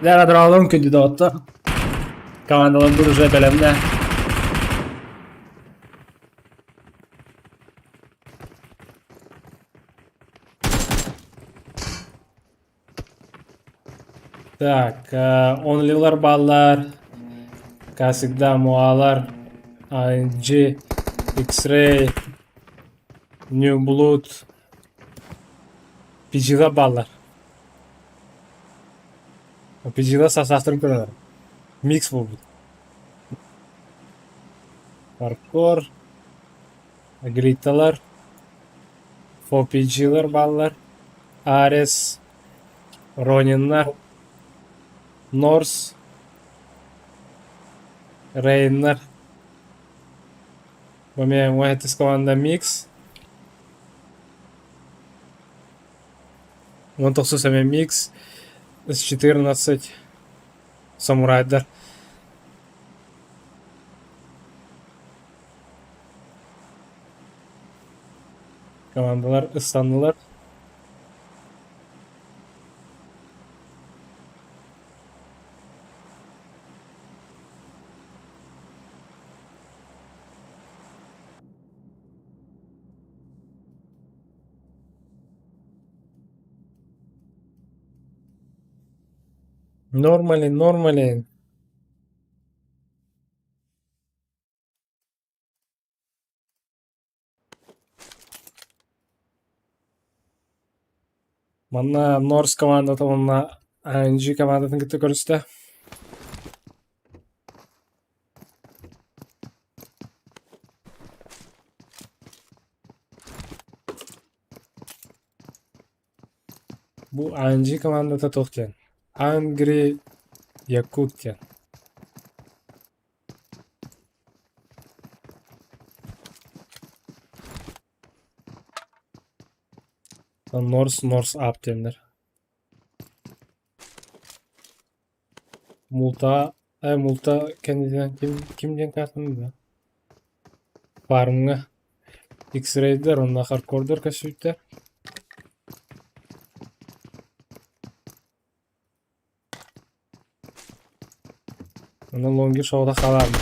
Дороолорун күндү доҕоттор. Командаларбыт уже бэлэмнэ. Так, онлилар бааллар, как всегда, муалар, ANG, X-Ray, New Blood, PG-лар бааллар. PG-лар састаахтарын көрөлөр. Микс буолбут. Паркур, Агриталар, 4PG-лар бааллар, Арес, Рониннар, Норс, Рейннар. Бу эмиэ уон команда микс. 19 эмиэ микс. С14 самурайдар. Командалар ыстаннылар. Нормален, нормален. Манна Норс командата уонна ANG командатын кытта көрүстэ. Бу ANG командата туох диэн? Angry Yakut диэн. Норс Норс Ап диэннэр. Мулта Мулта кэннинэн ким ким диэн картаны да? Фармҥа X-рейдер уонна хардкордор көстүбүттэр. Онон лонги шоута хаалаабыт.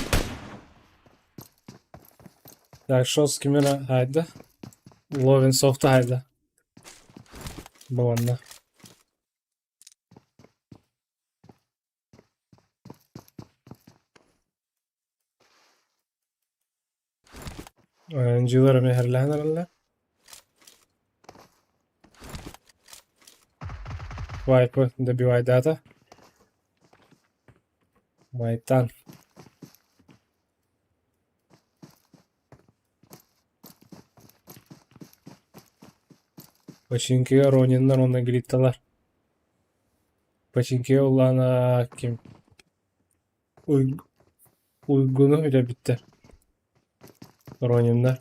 Так, шоу с кимера хайда? Ловин софта хайда. Буонна. Дьылар эмиэ иһэрлэһэн эрэллэр. Вайпы добивайдаата. Майтан. Починкига Рониннар уонна Гритталар. Починкига улаана ким? Уйгуну үлэбиттэр. Рониннар.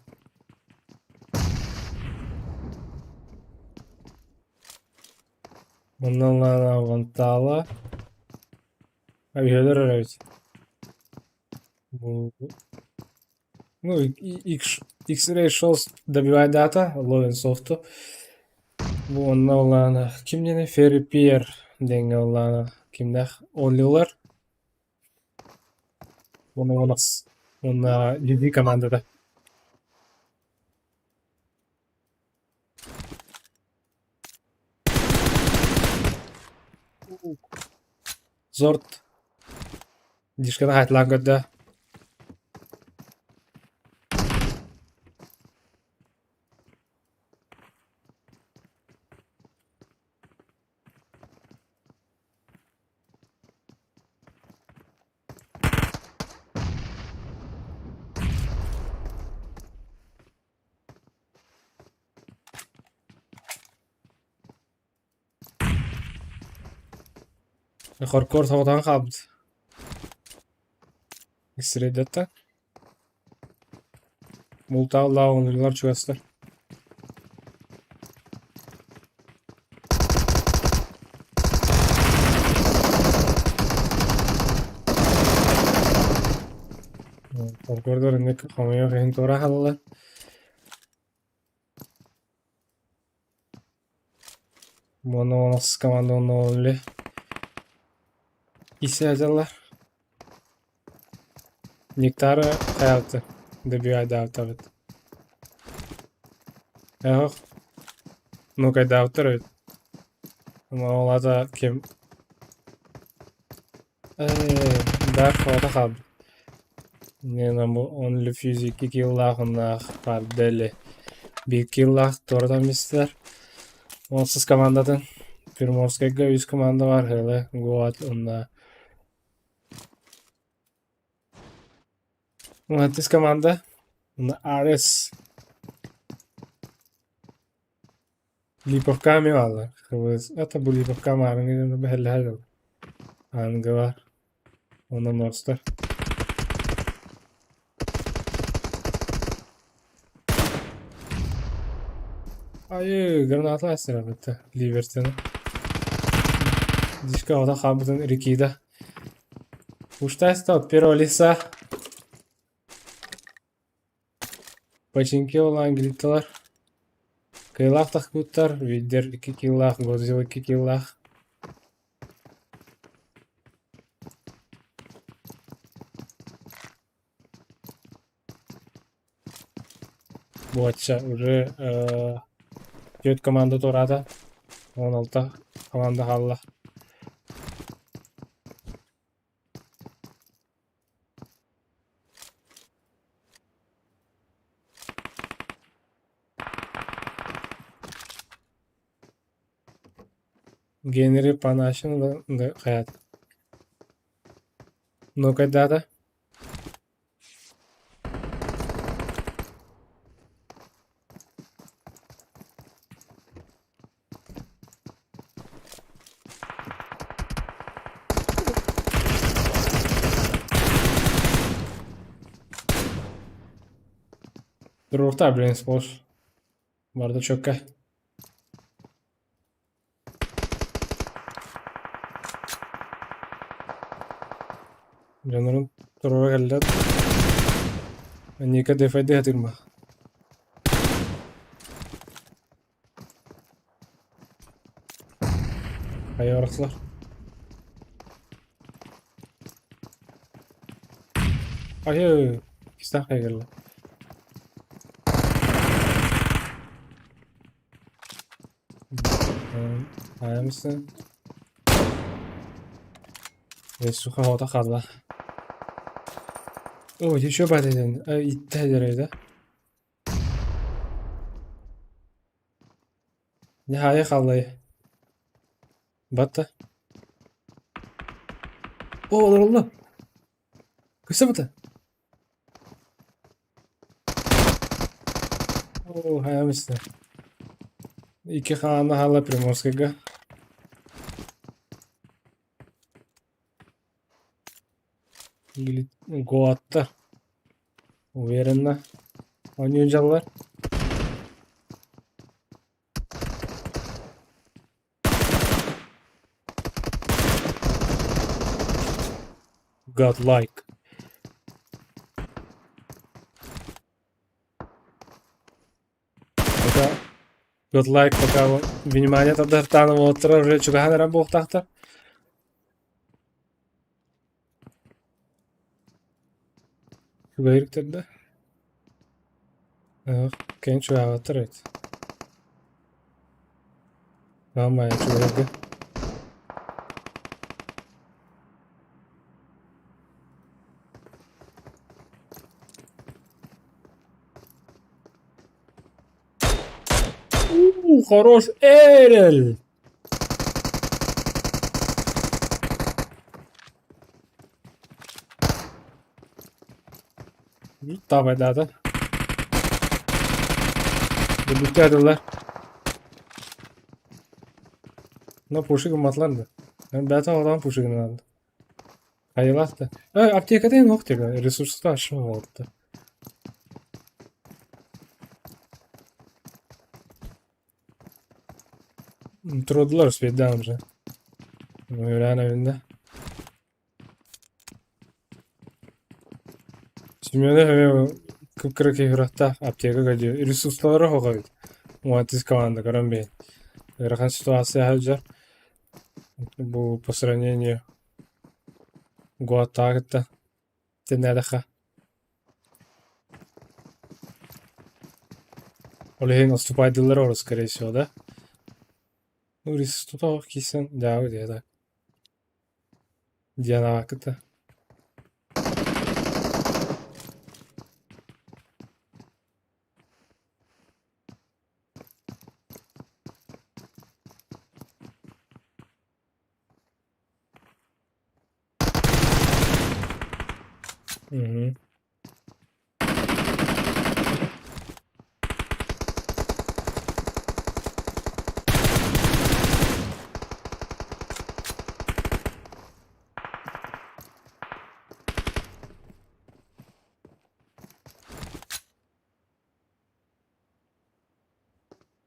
Онно Лана Вантала. Авиалар эбит. Ну, X-Ray шел добивает дата, ловин софту. Бу онно Лана ким диэни Ферри Пьер диэҥҥэ Лана кимнээх Оллилар. Уонна уонна Лиди командата. Зорт Дишканы хаайталаан көрдө. Хоркор соҕотоҕун хаалбыт. Сирэйдэттэ. Бултааллаах оҥоһуллар чугастар. Хоркордор инник хомойуох иһин туора хааллылар. Уонна команда онно Исээдэллэр. Нектары хайалты добивайдаабытабыт. Эһох нукайдаабыттар эбит. Ол аата ким Дарк оҕото хаалбыт. Only Fuse 2 киллаах уонна Фардели биир киллаах туоратан мистилэр. Онсус командатын Приморскайга үс команда бар Хеле, Гоат уонна Уонтис команда уонна Арес Липовка эмиэ бааллар. Это бу Липовка маарыҥҥы бэһэллэһэ Ангела уонна Норстар. Айыы, граната астырабыт Ливертины. Дишка ота хаалбытын Рикида. Уштайста от первого лица. Починки олаан гилитталар. Кыылаах тахпыттар, виддер 2 киллаах, Годзилла 2 киллаах. Буочча уже түөрт команда туораата, 16 команда хаалла. Генри Панашин хайаат Нукайдаата Туруохтаа блин сплошь Барда чөккө. Дьоннорун туруора кэллэ. Ника дефайдыы сатыырма. Хайа барахсалар. Айыы, кистах кэллэ. Хайа Суха ота хаалла. О, еще бар дедин. Итте дерейді. Nihayet хааллай. Батта. О, олоролло. Көстө О, хайа мисте. Икки хаана хаалла Приморскайга. Гоатта. Уверенно. Оонньуу дьаллар. Godlike. Пока Godlike пока внимание тардаһтаан уолаттара уже чугаһан эрэн буолуохтаахтар. Чугаһырыктар да. Кэлин чугаһаабаттар эбит. Маамай чугаһырга. У, хорош Эрел! Таабайдаата. Бүттэ Но пуши гымматылар да. Бэйэтэ оҕотоҕун пуши гынан Айылаах да. Э, аптеката суох диэки ресурста ашма буолта. Турдулар успейдаан уже. Үрээн эбиннэ. Семенов эмиэ кып-кыра киһи сурахтаах аптека көрдүү ресурсталара суох эбит. Уонтис команда көрөн биһин. Ыарахан ситуация сылдьар. Бу по сравнению. Гуаттаҕа кытта тэннээтэххэ. Ол иһин отступайдыыллара орус, скорее всего, да? Ну, рис тутаах киирсэн дьаабы диэтэ. Дианаҕа кытта. Мгм.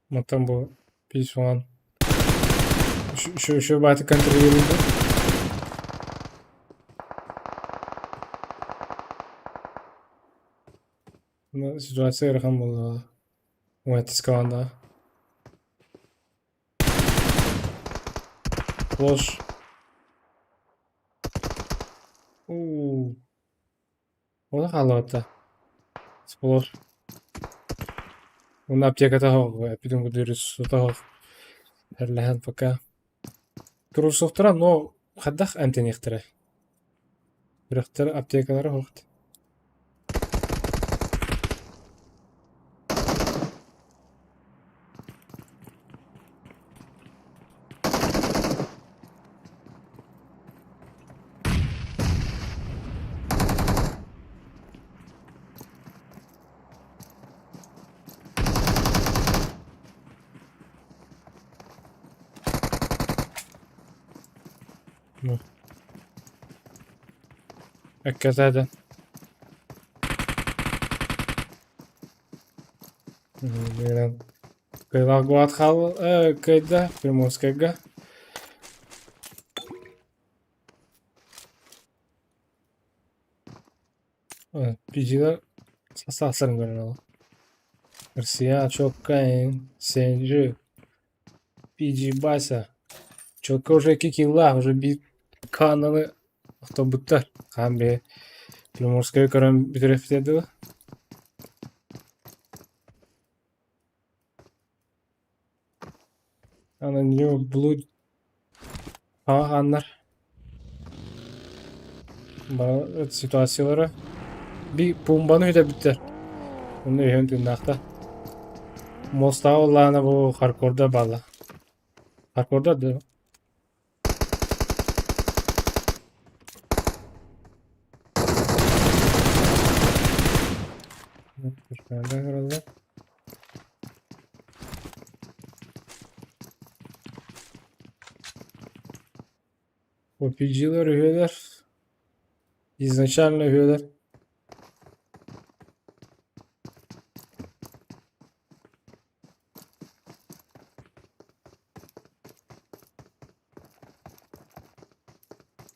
Мантан бу 5 10 Şu бааты контролируйду. Ситуация ыарахан буолла. Уэтис команда. Ложь. Уу. Ону хааллыбата. Сплош. Уонна аптеката суох, эппитин курдук ресурсата суох. Эрлэһэн пока. Туруорсуохтара, но хайдах эмтэниэхтэрэ? Үрэхтэр аптекалара суох. Эккэтэ Кыайдаах кыайда Приморскайга. PG'лэр састаахтарын көрөн ол. Россия Чоккайн, Сенджи, PG Бася. Чокка уже икки киллаах, уже биир хаананы охторбуттар. Хаан бэйэ Приморскайы көрөн бүтүрүөхпүтэ дуо? Аны New Blue хааннар бары ситуациялара би пумбаны бүтэрбиттэр. Онно үһүөн тыыннаахта. Мостаҕа улаана бу Харкорда баалла. Харкорда да Көрөллөр. OPG-лэр үһүөлэр. Изначально үһүөлэр.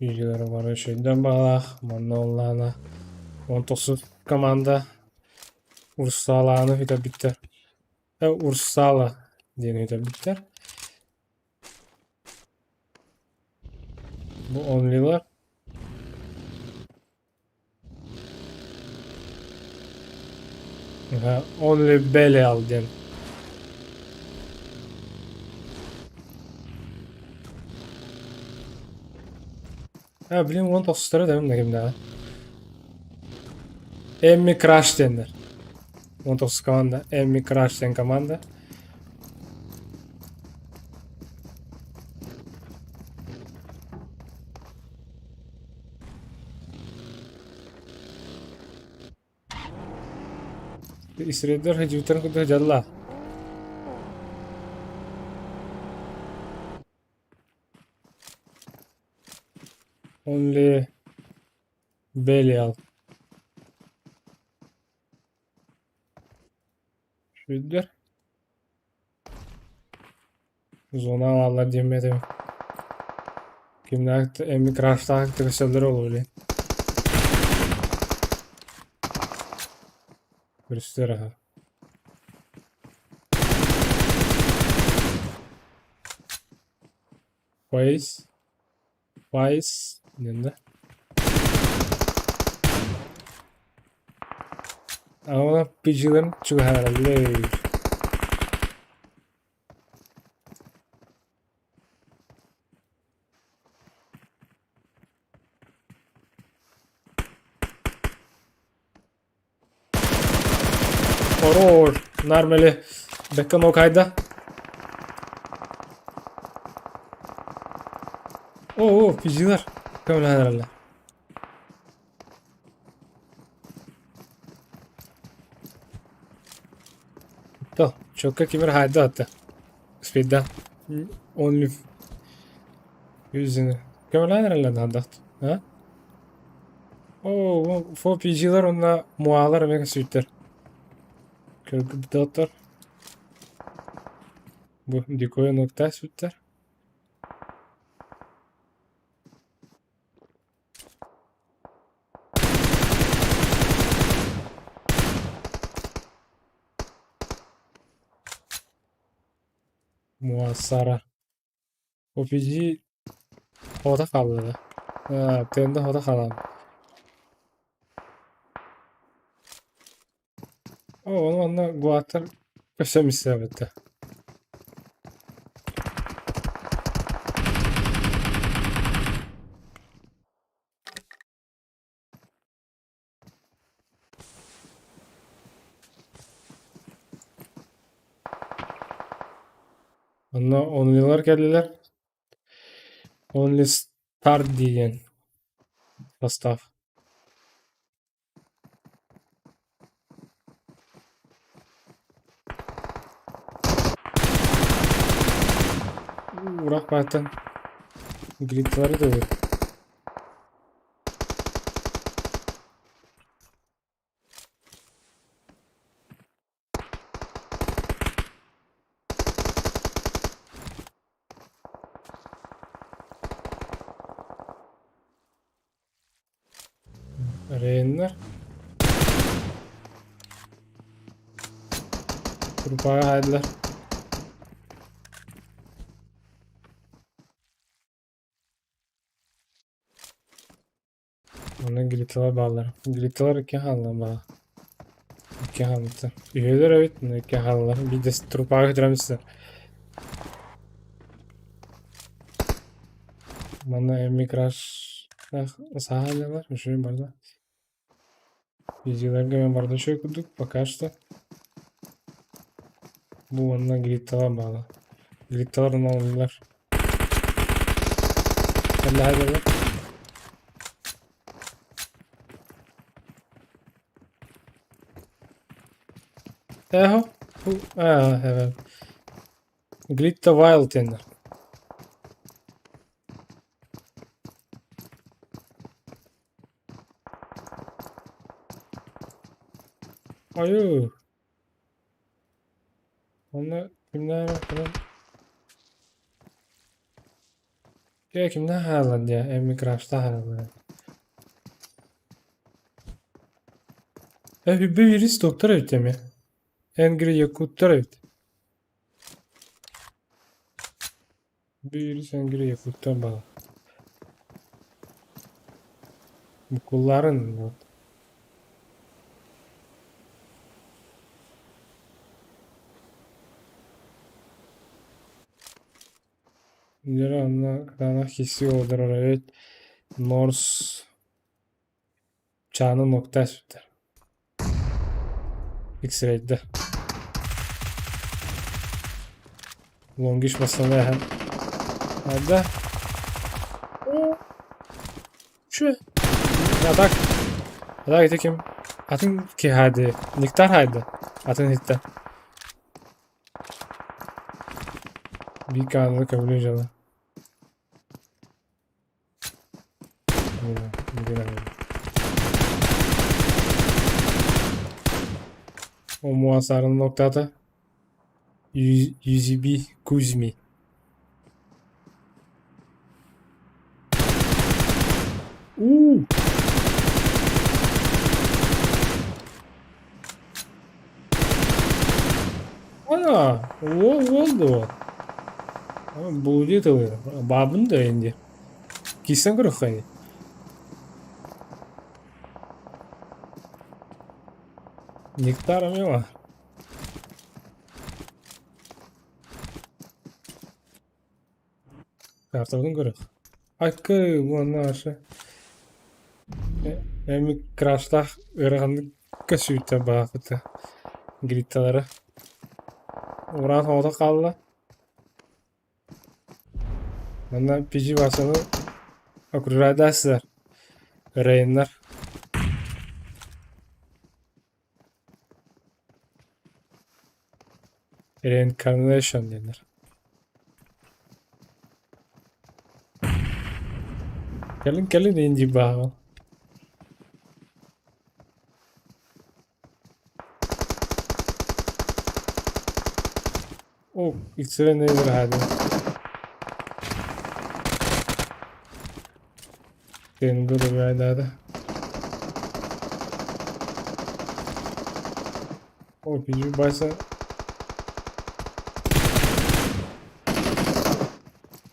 Видеолары бары үчүгэйдэн баҕалаах, манна уоллаана 19 команда Урсалааны бүтэрбиттэр. Урсала диэни бүтэрбиттэр. Бу онлилар. Only Belial диэн. А, блин, уон тохсустара да да кимнээҕэ. Эмми Краш диэннэр. 19 команда. Эмми Краш диэн команда. Исрейдер дьиктэн курдук дьалла. Only Belial. Шүйдер. Зона алаллар диэммэтим. Кимнээх эми краштаах көрсөллөр ол билин. Көрүстэр аха. Фейс. Файс. Диэн да. Ама PG-лэрин чугаһаараллар. Хорош! Нормали. Бэккэ нокайда. Оо, PG-лэр көмөлөһөн То, чокка кимир хайда атта. Спидда. Only yüzünü. Көмөлөһөн эрэллэр наадахт. А? Оо, фо PG-лэр уонна муалар эмиэ көстүбүттэр. Көргүттэр. Бу дикой нуктаа сүттэр. Муассара. OPG хото хаалла. Аа, тыанда хото хаалан. Оо, ону манна гуаттар өссө миссээбиттэ. Онно онлилар кэллилэр. Only Star диэн состав. Урах бааттан гриттары да Рейннер. Группаҕа хаайдылар. Онно глитталар бааллар. Глитталар икки хаалла баа. Икки хаалбыттар. Үһүөлэр эбит, но икки хааллар. Биирдэс трупаҕа көтүрэн сытар. Манна Эмми Краш саалалар, үчүгэй барда. Видеоларга мен барда үчүгэй курдук, пока что. Бу уонна глитталар баалар. Глитталар уналлар. Кэллэһэ Эхо. Аа, Glitta Wild диэннэр. Айыы. Онно кимнээх эрэ Дьэ кимнээх хаалан диэ Эмми Крафтаах хаалла. Э бүббэ вирус доктор эбит эмиэ. Энгри якуттар эбит. Вирус Энгри якуттар баҕа. Букулларын вот. Дьэ онно кытаанах киирсии олорор эбит. Норс чаанын уоктаа сүттэр. X-рейдэ. Лонгиш массыына иһэн Арда. Чү. А так. А так ити ким? Атын киһи хаайды. Нектар хаайды. Атын иттэ. Биир каананы көбүлүү дьоно. Омуасарын ноктата Юзиби Кузьми. Уу! Ана, уол уол дуо? Блудит ылыр. Бабын да инде. Кисэн көрөххө ини. Нектар эмиэ Картабытын көрүөх. Айкы уонна вообще эми краштаах ыараханнык көсүүтэ баахыта гритталара. Ураан оҕото хаалла. Манна PG Васаны окружайдаасыздар. Рейннар. Reincarnation диэннэр. Кэлин кэлин инди бааҕа. О, X-ray нейдер Тенго добавляет. О, PG Бася.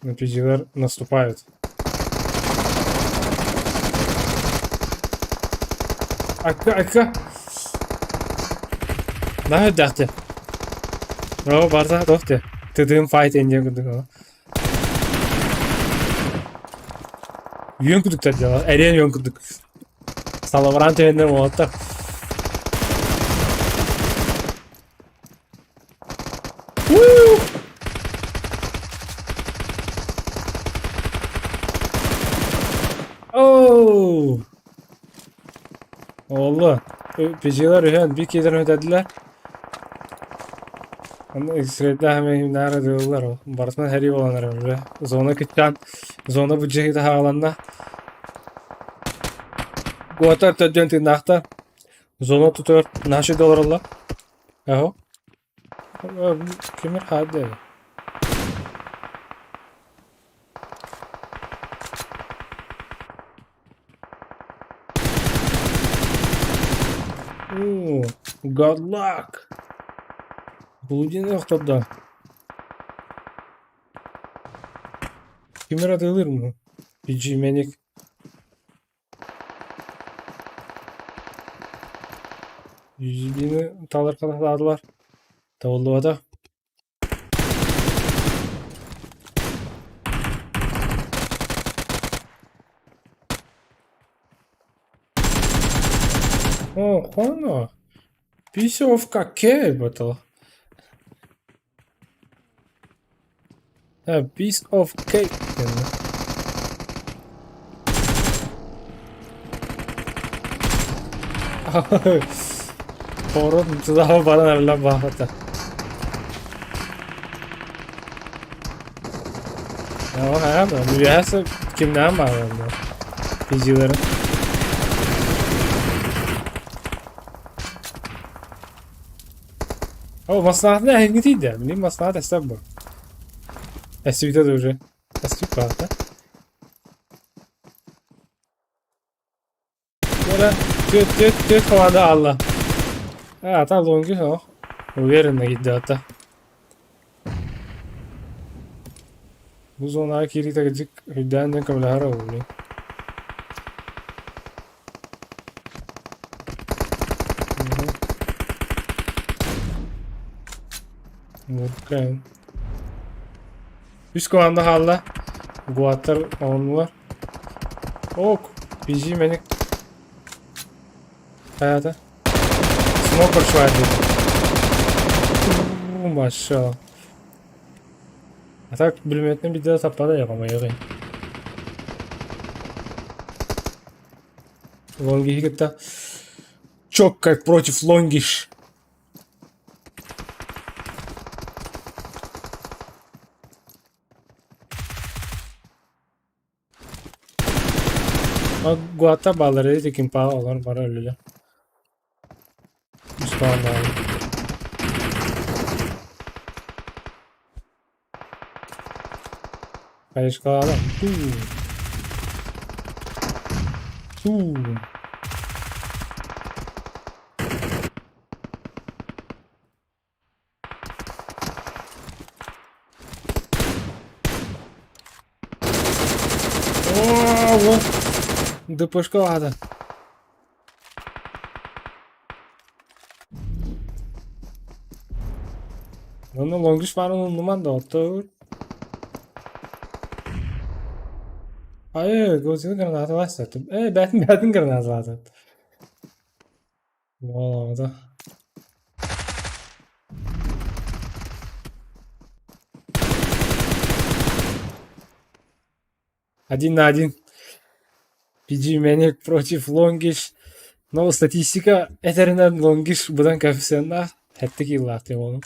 На PG-лер наступают. Айка, айка! Наһаа үрдээхтэ. Браво, барда, тохте. Тыдыым файт энdiэн курдук. Үөн курдуктар дьала, эриэн үөн курдук. Салабыраан түһэннэр уолаттар. Уу! Оу! Олла. PG'лар үһүөн биир киһилэрин өтөдүлэр. Онно X-рейдээх эмиэ наара дылылар ол. Барытынан сэрии буолан эрэр. Зона кыттаан, зона быдьыһыыта хааланна. Гуотар төрдүөн тыыннаахтар. Зона тутугар наши олороллор. Аһо. Кимир хаады. Оо, good luck. Блудины охтордо. Ким эрэ атыылыыр муну? PG Manic. UGB-ни талар халаатылар. Табыллыбата. О, хоно. Piece of cake батал. A piece of cake. Поворот туда баран эрэллэр баахата. Үөһэ кимнээн бааллар физилары. О, маслаһатын эһиги тиийдэ. Билигин маслаһат эстэр бу. Эстибитэ да уже. Эстибит баата. Böyle түөт түөт түөт команда алла. А, ата лонги о. Уверенно киирдэ ата. Бу зонаҕа киириитэ кырдьык өйдөөн диэн көмөлөһөр ол Окей. Үс команда хаалла. Гуаттар ооннулар. Ок, PG мэник. Хайата. Смокер швайдыр. Машалла. А так бүлүмөтүнэн биирдэ да таппата япамайыгый. Лонгиһи кытта четко против Лонгиш. Гуата баалары кимпаа олор бары өлүлэр. Үс баалаары. Хайысхалаах. Туу. Туу. Оо, ДПшка аата. Онно Лонгиш баарын умнуман да оттоор. Айы, Гозины гранаталаах саттым. Э, бээтин бээтин гранаталаатым. Буолаҕыта. Один на один. PG Maniac против Лонгиш. Но статистика этэринэн Лонгиш быдан коэффициеннаах. Хэттик киилаах диэн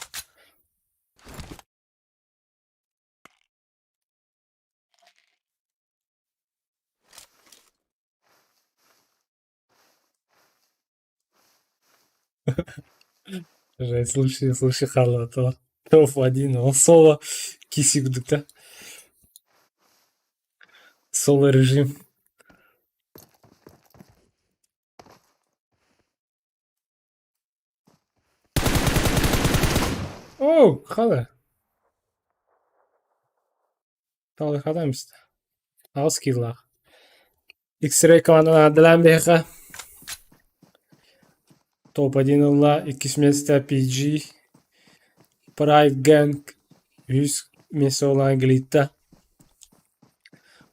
Жесть, слушай, слушай, хаалла топ-1, ол соло киси курдук да. Соло режим. Оо, хала. Талыхадан истэ. Аҕыс киилэлээх. X-ray команданан аадалаан биһиэхэ топ-1 ылла, иккис миэстэ PG, Pride Gang, үһүс миэстэ ылан Глитта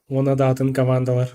уонна да атын командалар.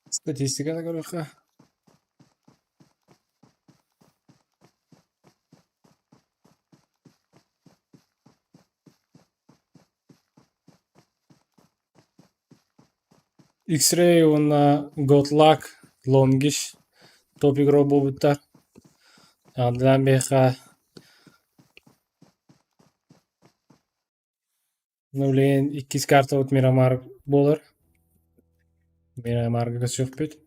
Статистиканы көрүөххэ. X-Ray уонна Godluck Longish топ игрок буолбуттар. Ардынан биһиэхэ билигин иккис картабыт Мирамар буолар. Мирамарга көрсүөхпүт.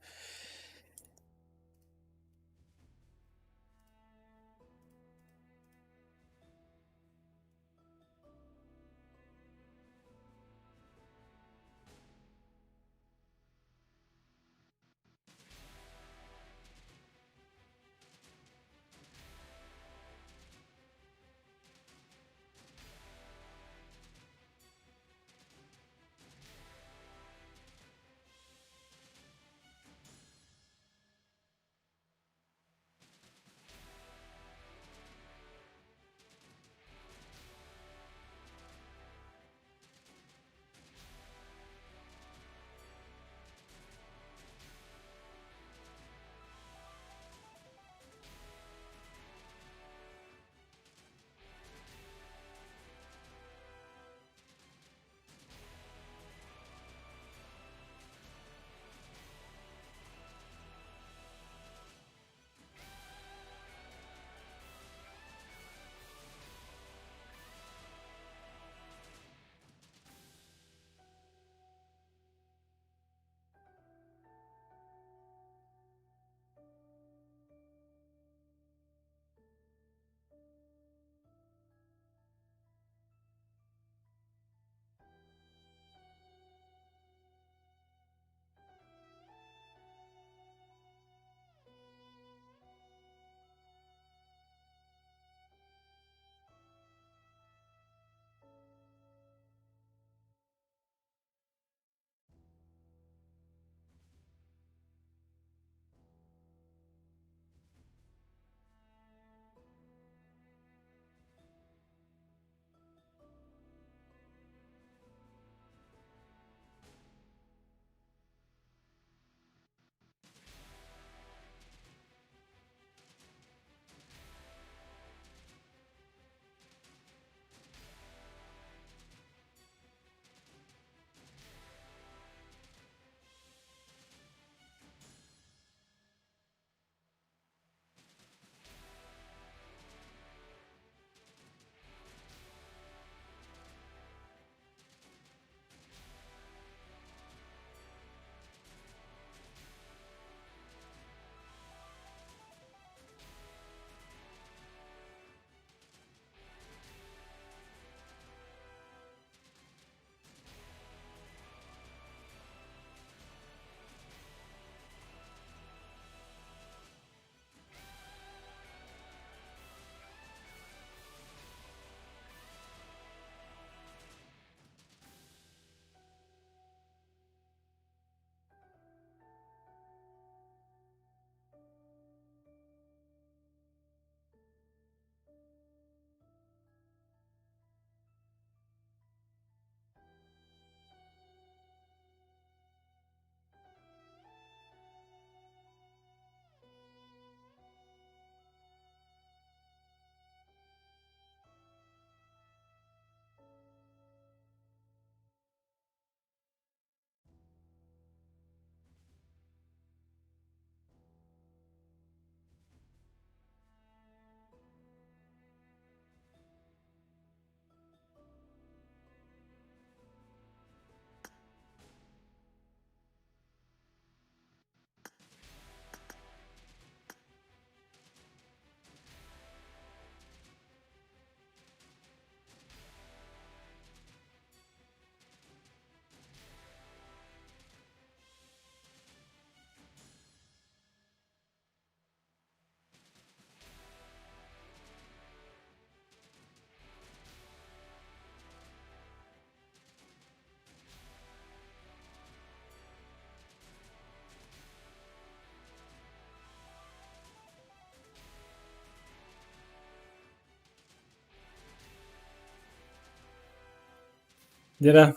Дьэ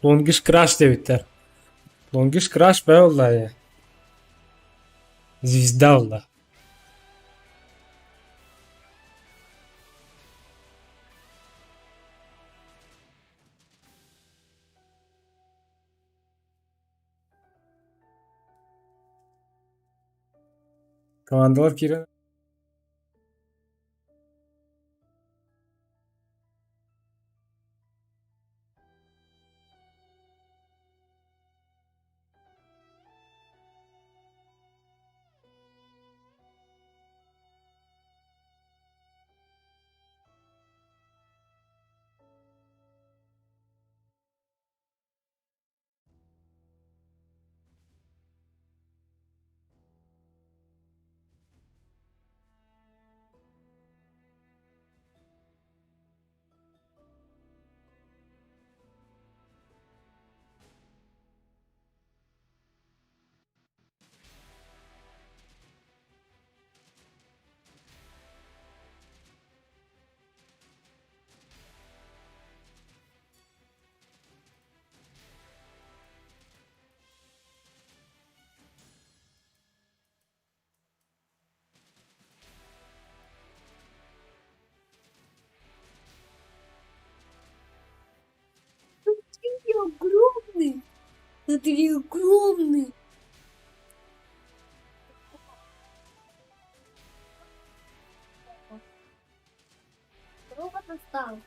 Longis Crash диэбиттэр. Longis Crash бээ буолла Звезда буолла. Командалар киирэн Ты огромный! Ты огромный! Робот стал.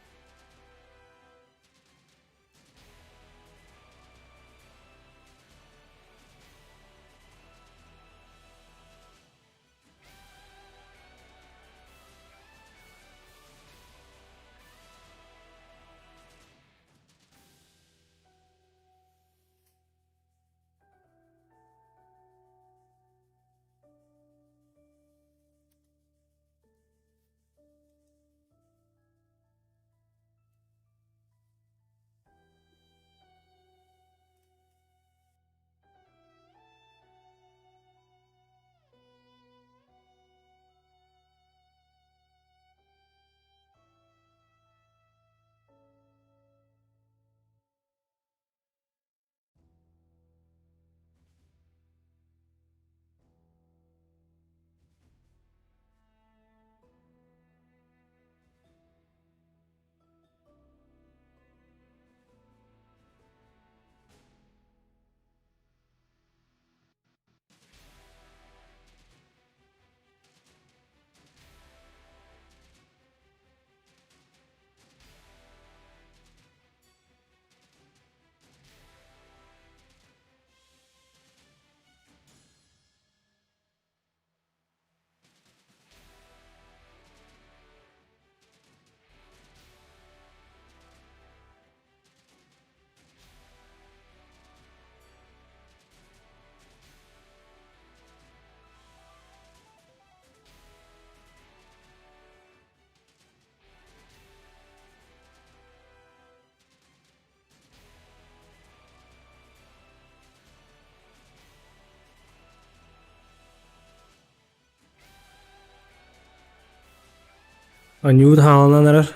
Анньуут хаалан эрэр.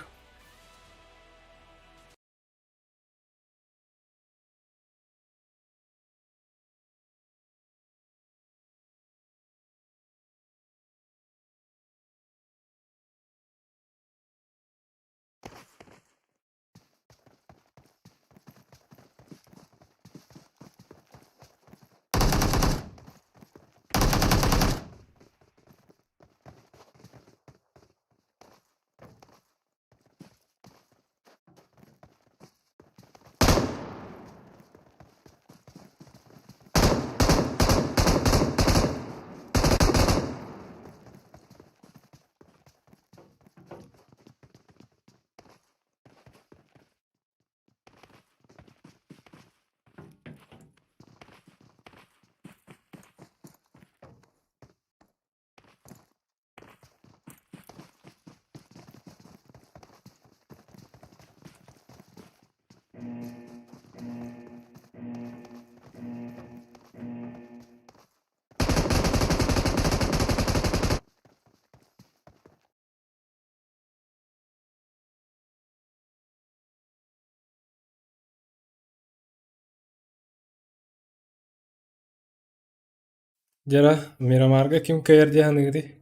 Дьэ, Мирамарга ким кыайар дии саныыгытый?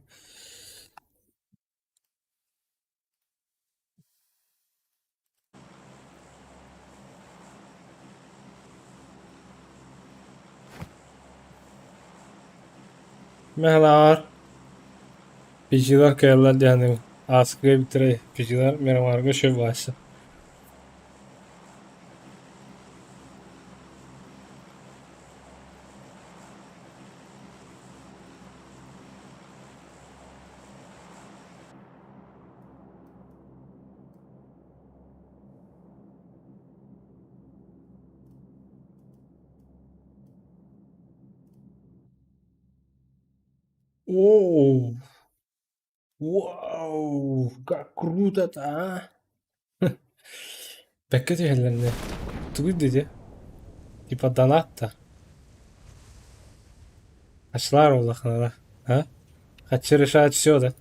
Мехлаар Пичилар кыайаллар дии саныыбын. Ааскыга эбиттэрэй, Пичилар Мирамарга үчүгэй буолааччы. Оу, вау, как круто-то, а! Бэккэ түһэллэр Тугуй диди? Типа донат-то. Ачлар улаханара, а? Хаччы решает все, да?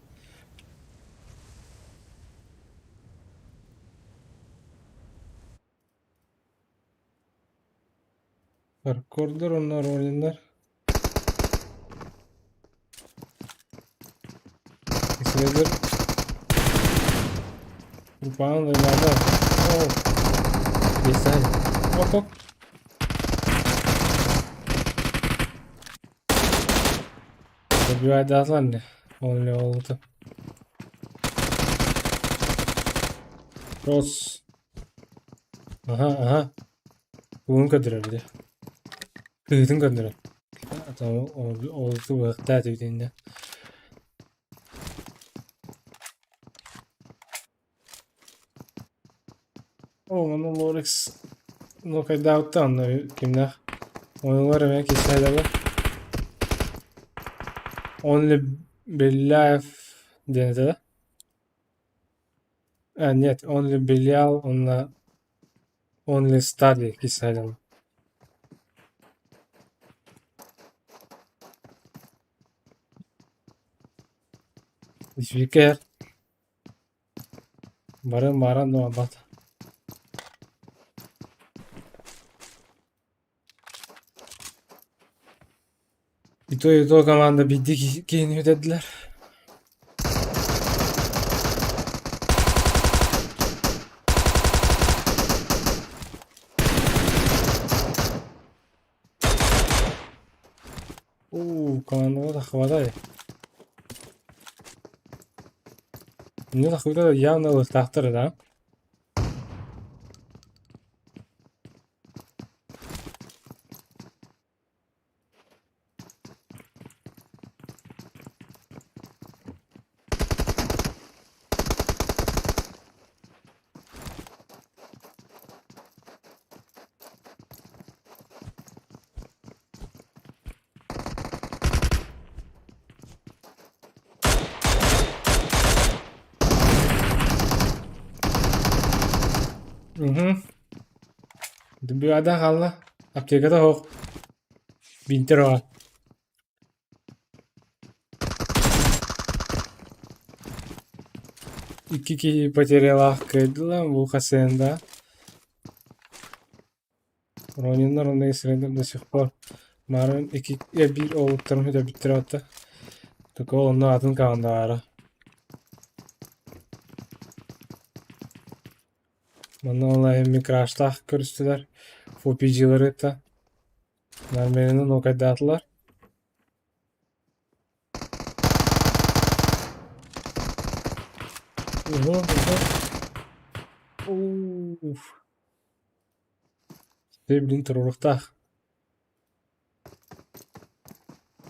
Паркурдар уонна роллиннар. Исилэдэр Упаан дойдоото. Оо. Бесай. Оп оп. Добивайдаатылар ини. Ол эле буолбута. Рос. Аха, аха. Уун көрдөрөр дии. Кыһыытын көрдөрөр. Ол быһахтаа этибит Оо, манна Лорекс нокайдаабыттан онно кимнээх оонньуулар эмиэ кистээтэлэр. Only Беляев диэн этэ да? А, нет, Only Belial уонна Only Study кистээтэлэр. Үчүгэй Бары баран да барбат. И то команда биирдии киһини бүтэрдилэр. Уу, командаҕа таххыбатай. Инньэ таххыбыта да явно ылыахтаахтар да. Угу. Добивайдаан хаалла. Аптеката суох. Бинтер оҕо. Икки киһи потерялаах кыайдылар бу хасыан да. Рониннар онно сирэйдэр до сих пор Марын икки биир уолуттарын сүтэрбиттэрэ оттон Такого онно атын командаҕара. Манна ол эми краштаах көрүстүлэр FPG-лары кытта Норманы нокайдаатылар. Уһу, уһу. Уф. Дьэ билин туруоруохтаах.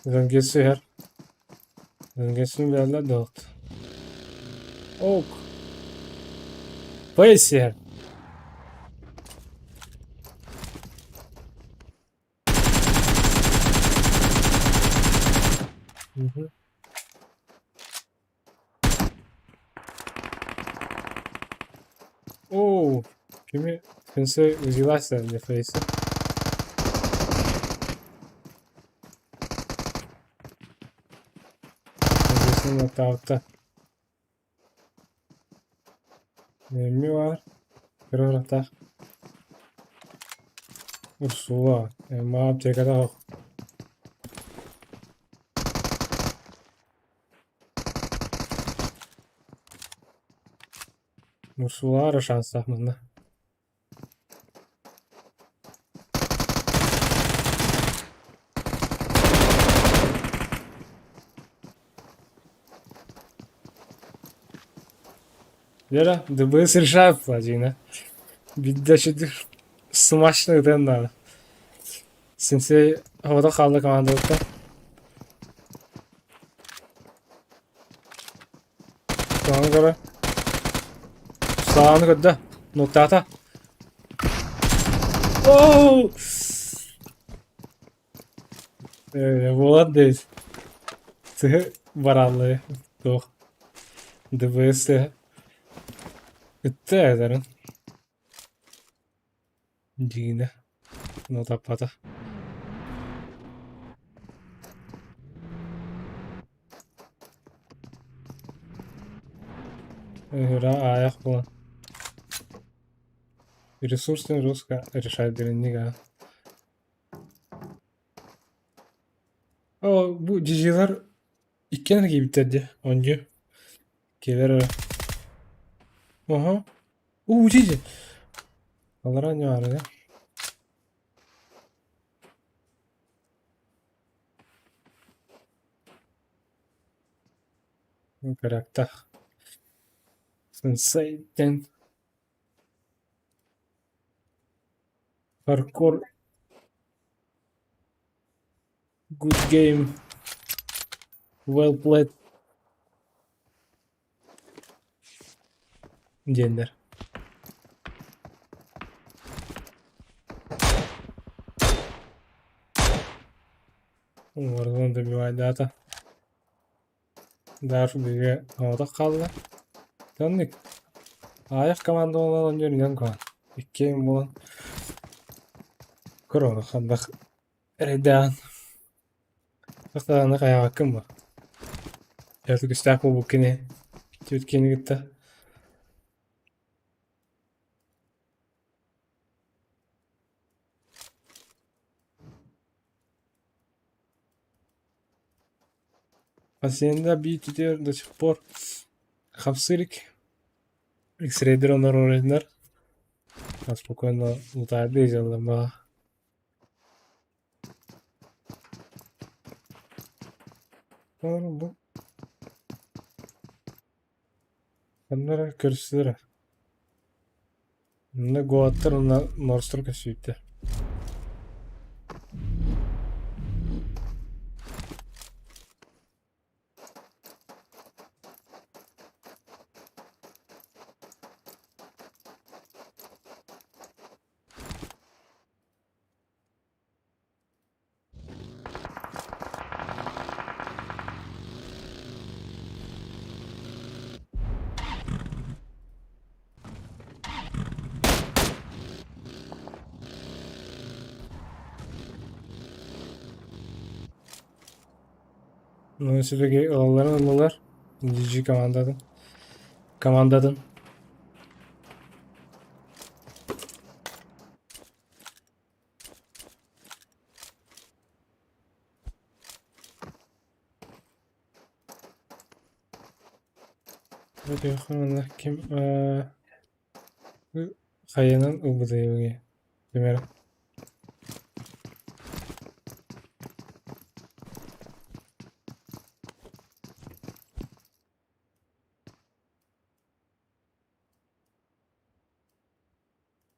Зангетсу иһэр. Зангетсуну билэллэр да вот. Ок. Фейс иһэр. Мгм. Оо, кими Сенсей взялась для фейса. Нокаутта. Неми бар. Кыра Урсула. Ма аптеката. Мусулаара шанстаах манна. Вера, ДБС решает Владимир. Биддачы смачно ытыан наада. Сенсей оҕото хаалла командабыттан. Саҥаны көрө. Сааны көрдө. Нуктаата. Оу! Буолар дейс. Сыһы бараллы. Туох. ДБС Ытта эдэрин. Дьиҥинэ, нотаппата. Ыһыра аайах буолан. Ресурсный русска решает дрэнник аа. О, бу GG-лар иккиэн киирбиттэр дии, оонньуу. Кэлэр эрэ. Оһо. Уу, дьи Аллараа не баар ээ. Көрөктөх. Сенсейтен паркур good game well played диэннэр. Уҥуордун добивайдаата. Даф бигэ оҕотох хаалла. Оннук. Аайах команда буолан оонньуур инэн куһаҕан. Иккиэн буолан көр ону ханнах эрэйдээҕин. Сахалааны хайаҕаккын бу. Дьэ күстээх буолбуккун иһин. Түөрт киһини кытта. Пациенда биититигэр до сих пор хамсыы илик. X-рейдер оҥорор спокойно лутаардыы дьалламмаҕа. Бу ханна эрэ көрсүлэр. Манна гоаттар уонна морстар көстүбүттэр. Ну, все-таки ылалларын ыллылар. GG командатын. Командатын. Манна ким хайанан ылбытый Пример.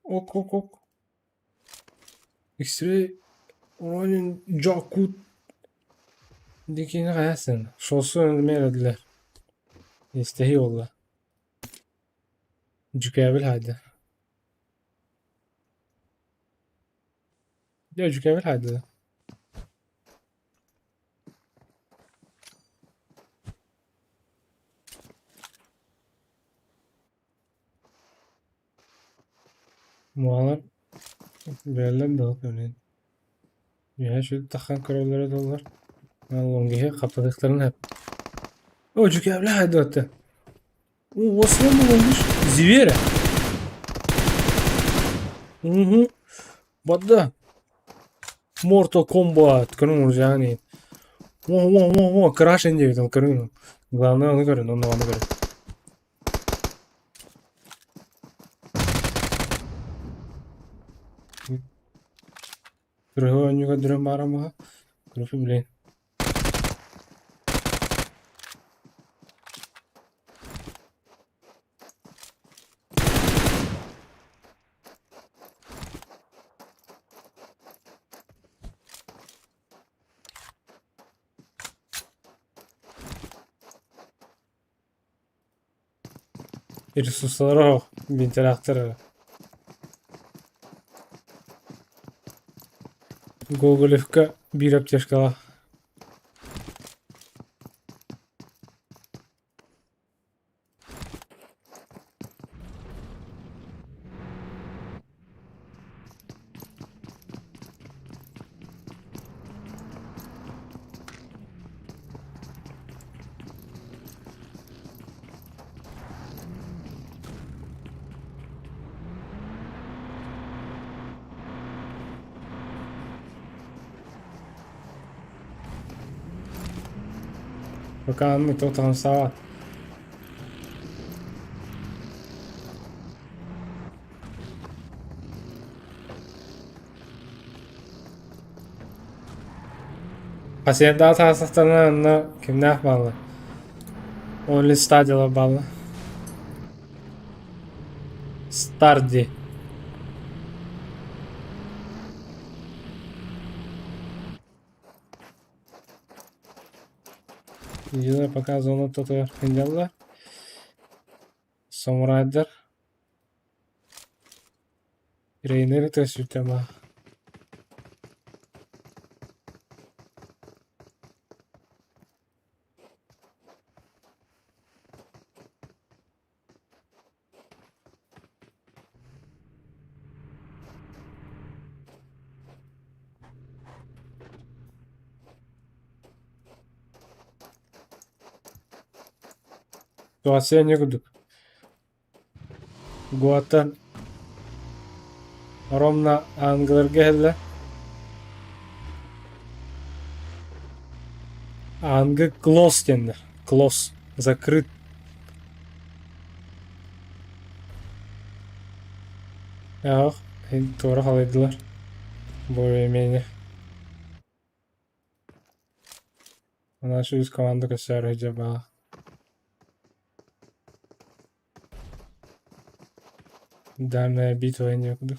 Ок ок ок. X-ray Ронин Jakut дикини хайасын. Шосу мэрэлэр. Истэһии буолла. Дьүкээбил хайда. Дьэ дьүкээбил хайда. Муолар бэйэлэр да көрүн. Үөһэ сүр таххан көрөллөрө буоллар, лонгиһы хаптатыахтарын сөп. О, дьүкээбилэх айдыатта. О, осман лонгиш зверя. Угу. Бадда. Mortal Kombat көрүҥ уржаани. Во, во, во, во, Crash диэбит ол көрүҥ. Главное ону көрүн, онно ону көрүн. Кырыһы оонньуу көрдөрөн баара маһа. Кырыһы блин. Ресурсалара суох, вентилятор эрэ. Гоголевка биир аптечкалаах. Пока туох хамсаабат. Хасыйардаах таастахтарына онно кимнээх бааллар? Only стадиялар бааллар. Старди. Видео пока зона тотугар сылдьаллар. Самурайдар. Рейнери төсүтема. Ситуация не курдук. Гуаттан ровно ангеларга иһэллэр. Аанга close диэннэр. Close. Закрыт. Ах, туора халыйдылар. Более-менее. Наша үс команда көстөр сылдьар Данная битва некуда.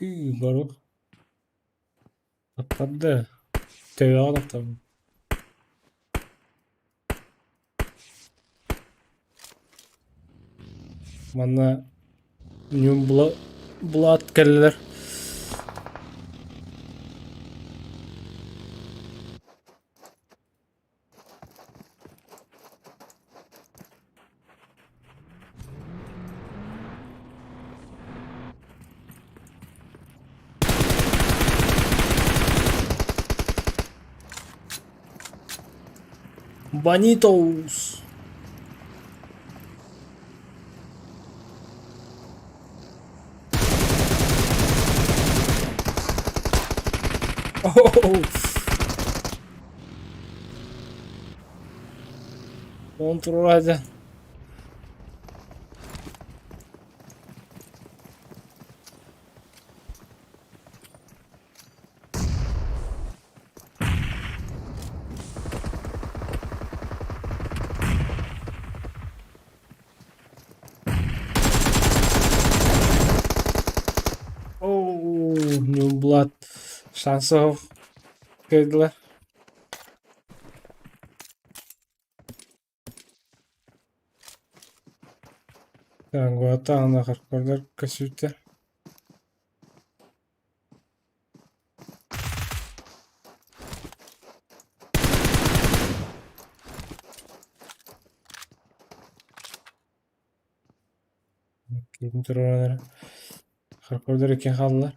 Кыы барок. Таптарды. Төбөҕө таптардым. Манна Ньюмбулат кэллилэр. Бонитоус. Оу. Контроль. булаат шанса кыайдылар. Тангуата ана хардкордар көсүүтэ. Киһитин туруоран эрэ. Хардкордар иккиэн хааллылар.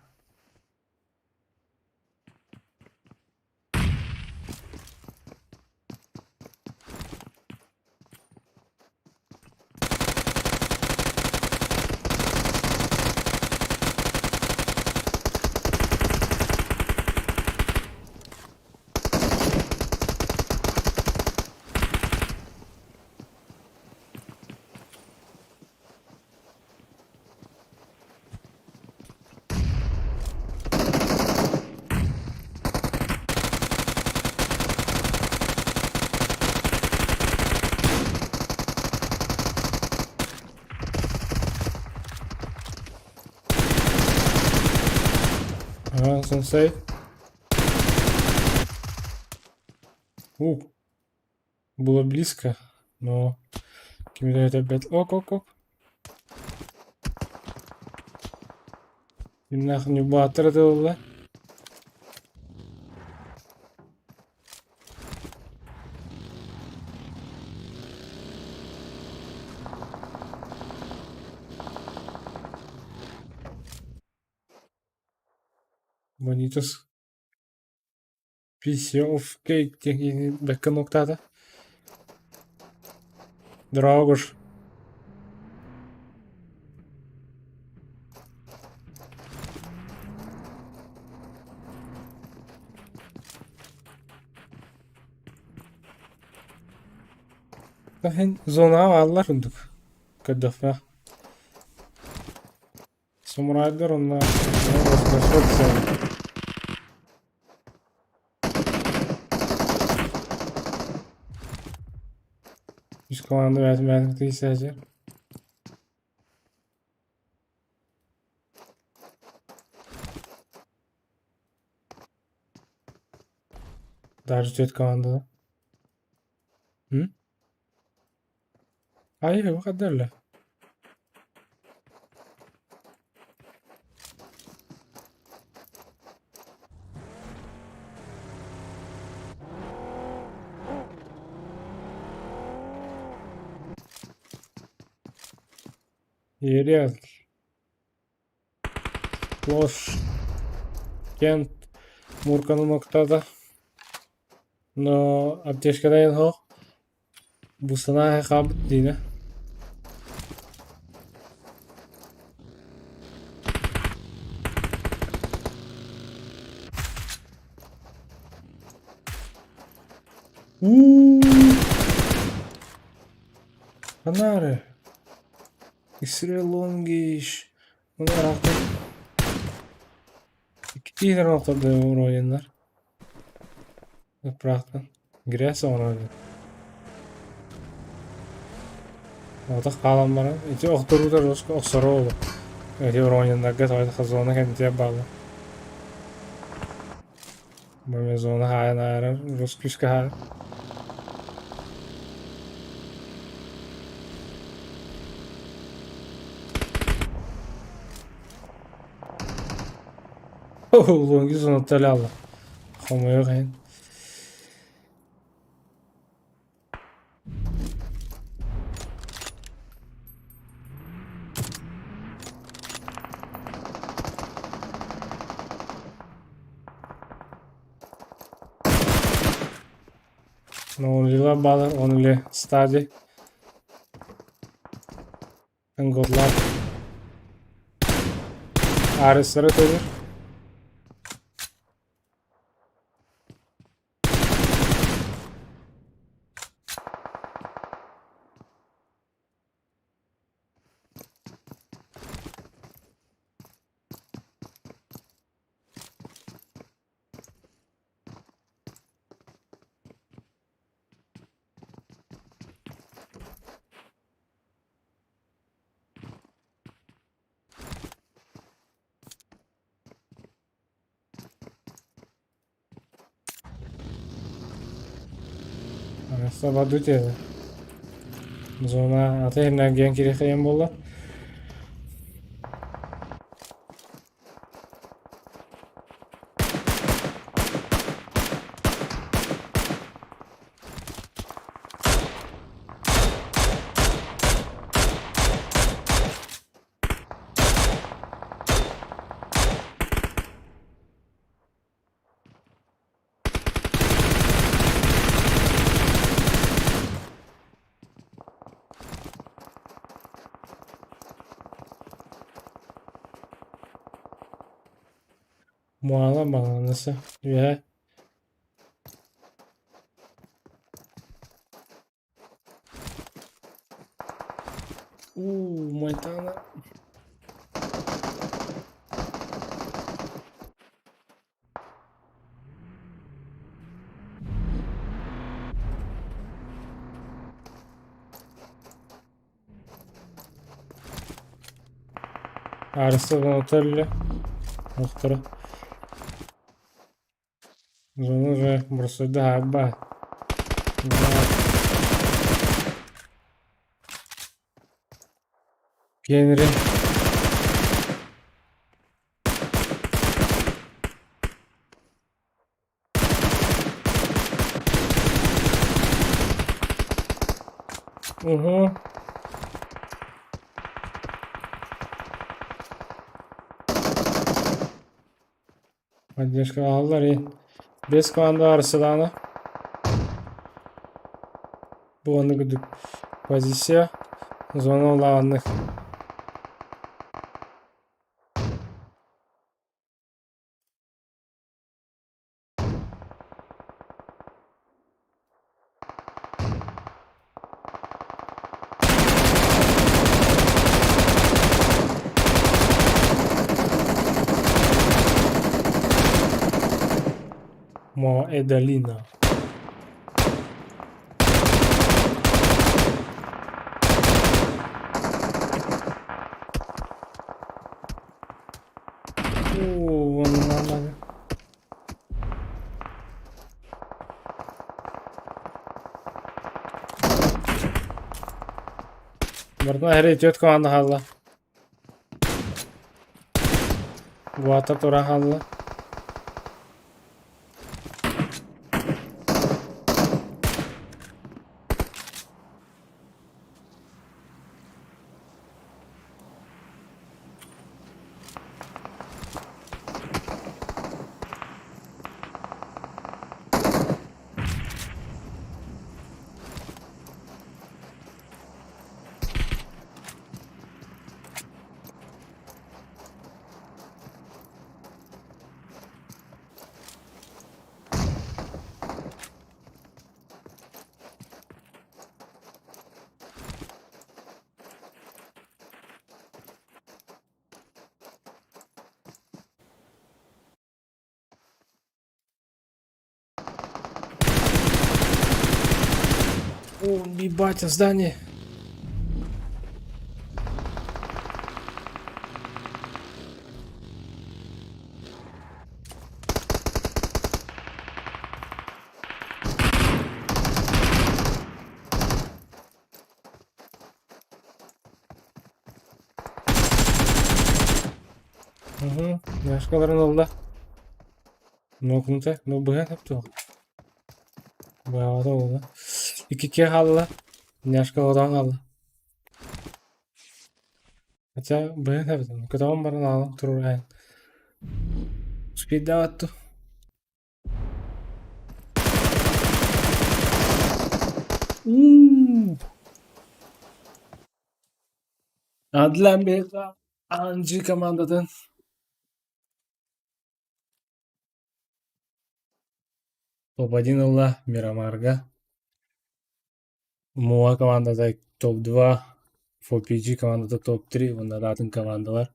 Ага, сенсей. У, было близко, но ким это опять. Ок, ок, ок. Нахуй не баттер это. Bonitos Piece of cake диэн бэккэ нуктаата. Драгош. Һин зонаҕа бааллар курдук көрдөхпүнэ. Самурайдар уонна Үс команда бэйэтин бэйэтин кытта Даже түөрт командада. М? Ай, хайдах Ерел. Loş. Кент Мурканы ноктада. Но аптечкада суох. Бу санаа хаалбыт диинэ. Уу! Ханна Исрелонгиш. Оны Икки ойыннар. Ыпраахтан. Грязь оҥорон. Отох хаалан баран ити охторуута охсоро олу. Эти ороннарга тоҕо зона кэннитигэр бааллар. Бу зона хаайан аарар рус күүскэ хаайар. Лонги зона алла. Хомойуох иһин. Only'lar баалар, only study. And good luck. Арестары төлөр. Сабадут Зона аты энергиян кириэхэйэн буолла. Муала баланысы үөһэ. Уу, Майтана. Арысы Анатолий Охторо. Зону бросуда аба. Генри. Угу. Поддержка аллар и без команда Арселана. Бу оннук үрдүк позиция. Зона улааннык. Мо Эдалина. Оо, онно Барытын эһэри түөрт команда хаалла. Гуата тура хаалла. О, ебать, здание. Угу, Яшкаларын ылла. Нокунта, ну быһан хепту. Баҕата олла. Икки хаалла. Няшка оҕотон хаалла. Хотя быһан хэбитин. Көтөҕөн баран аалан туруорайын. Успейдаабатту. Уу! Адлан бэйэтэ Анжи командатын топ-1 ылла Мирамарга. Муа командата топ-2, 4PG командата топ-3 уонна да атын командалар.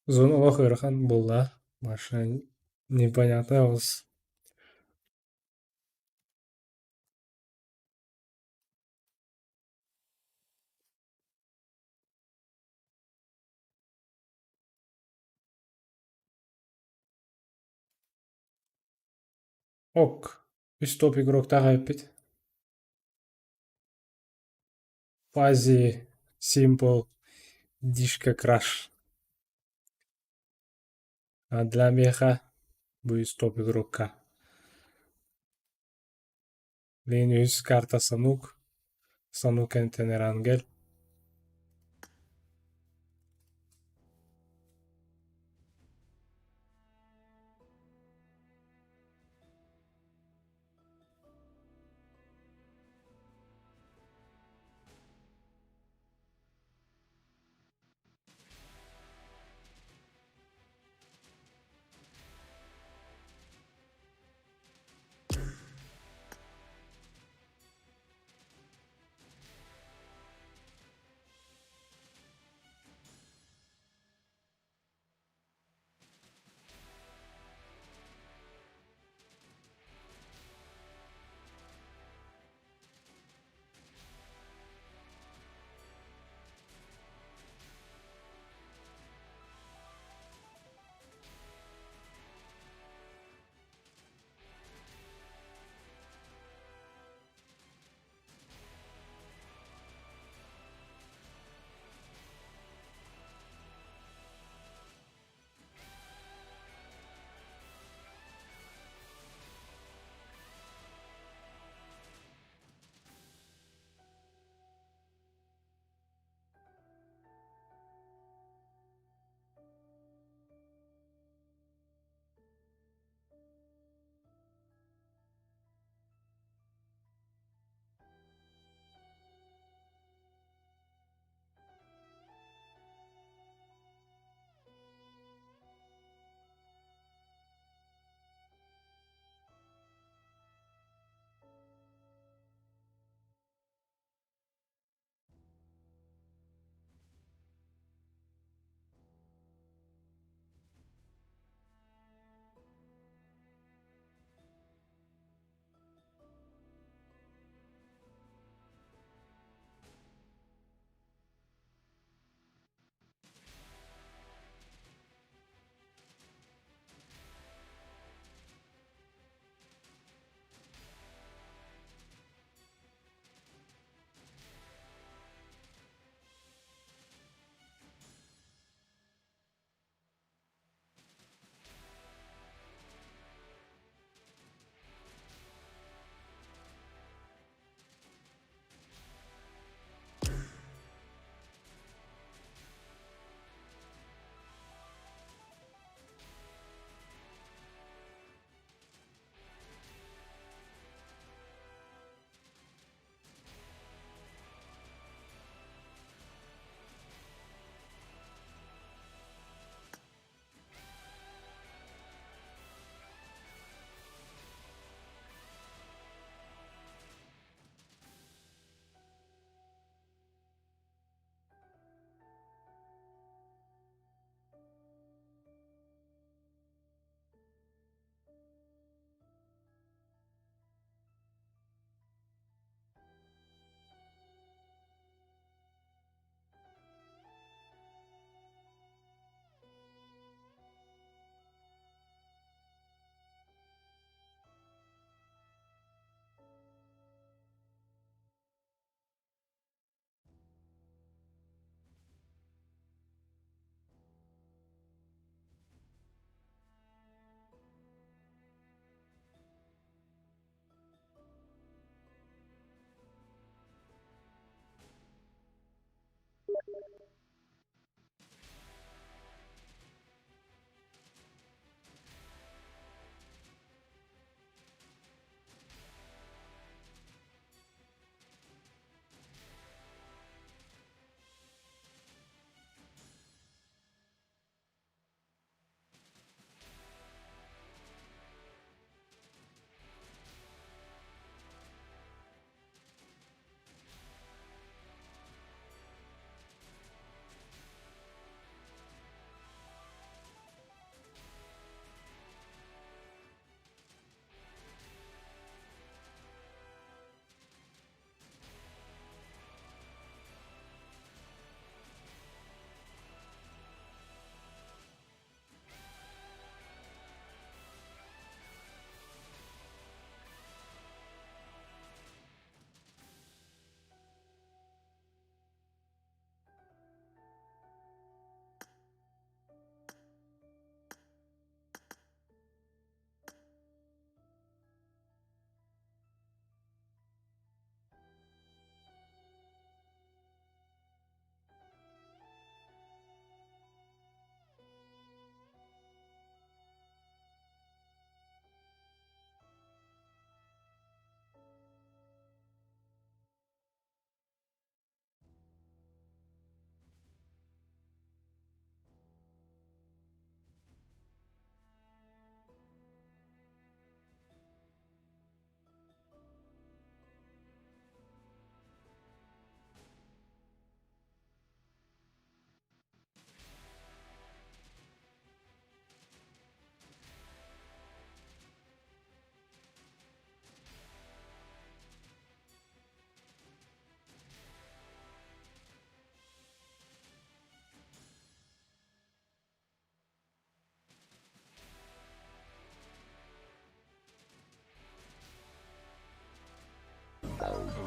Зона олох ыарахан буолла. Маша непонятно олус. Ок, үс топ игроктаах эбиппит. Фази, Simple, Дишка Краш. А для меха бу үс топ игрокка. Лин үс карта Санук, Санук энтен Эрангел.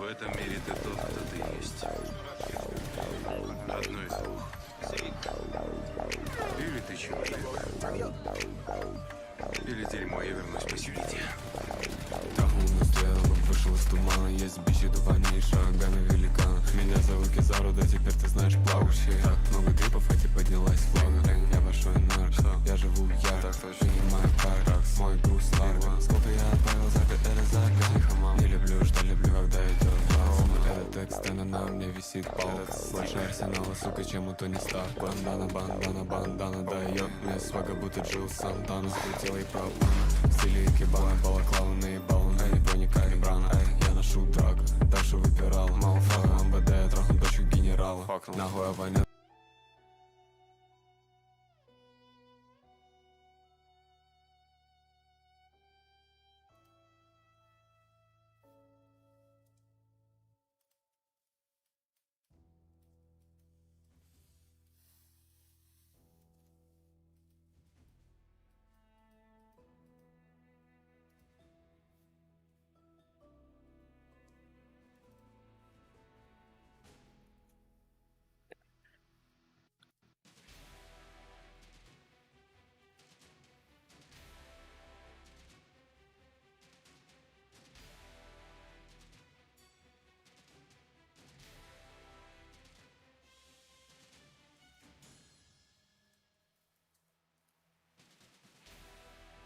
этом мире ты тот, кто ты есть. Одно из двух. Или ты человек, или дерьмо, я вернусь посередине. Трахнул на стрелу, вышел из тумана. Есть бичи, дувани и шагами великана. Меня зовут Кизару, да теперь ты знаешь плавающий. Так много гриппов, хоть и поднялась флага. Я большой нарко, я живу ярко. Так принимаю карты, мой груз ларго. Сколько я отправил за это за Тихо, мам, не люблю, что люблю, когда идет глаз. Этот текст, она на мне висит палка. Больше арсенала, сука, чем у Тони Старка. Бандана, бандана, бандана дает мне свага, будто Джилл Сантана. Скрутила и пропана. В стиле икебана, балаклава наебала. Не броника, не брана. Я ношу драг, так что выпирала. Малфака, МВД, я трахну дочку генерала. Нахуй я война.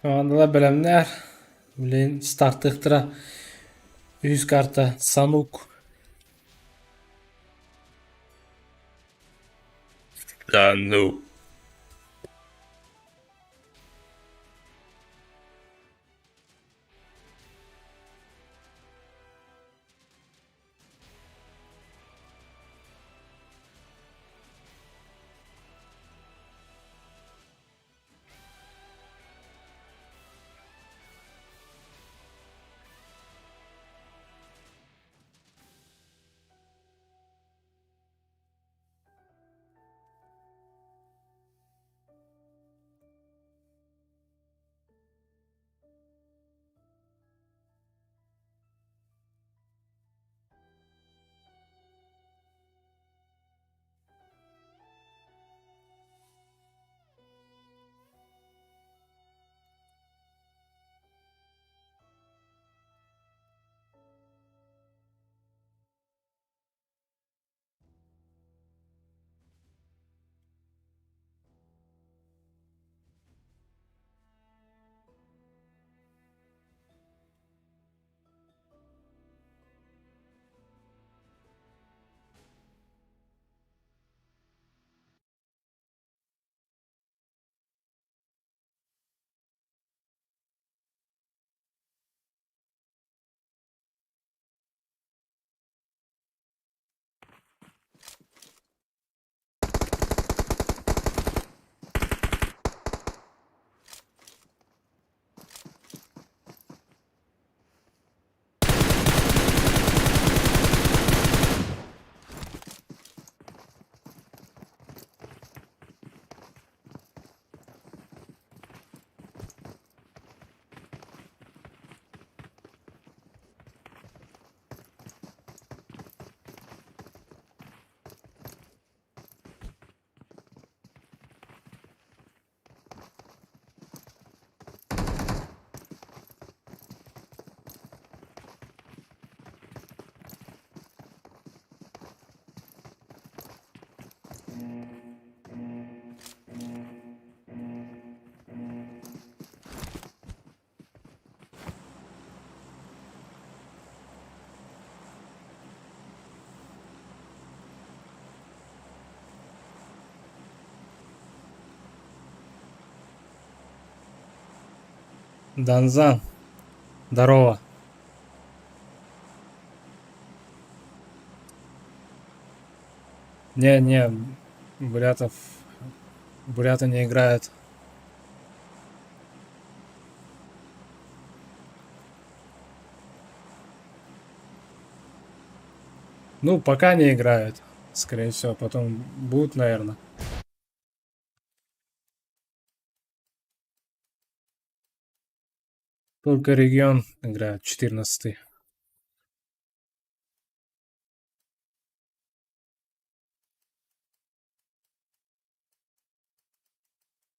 Командалар бэлэмнэр. Блин, стартыахтара. Үһүс карта Санук. Санук. Данзан. Здорово. Не-не, бурятов... Буряты не играют. Ну, пока не играют. Скорее всего, потом будут, наверное. Только регион играет, 14.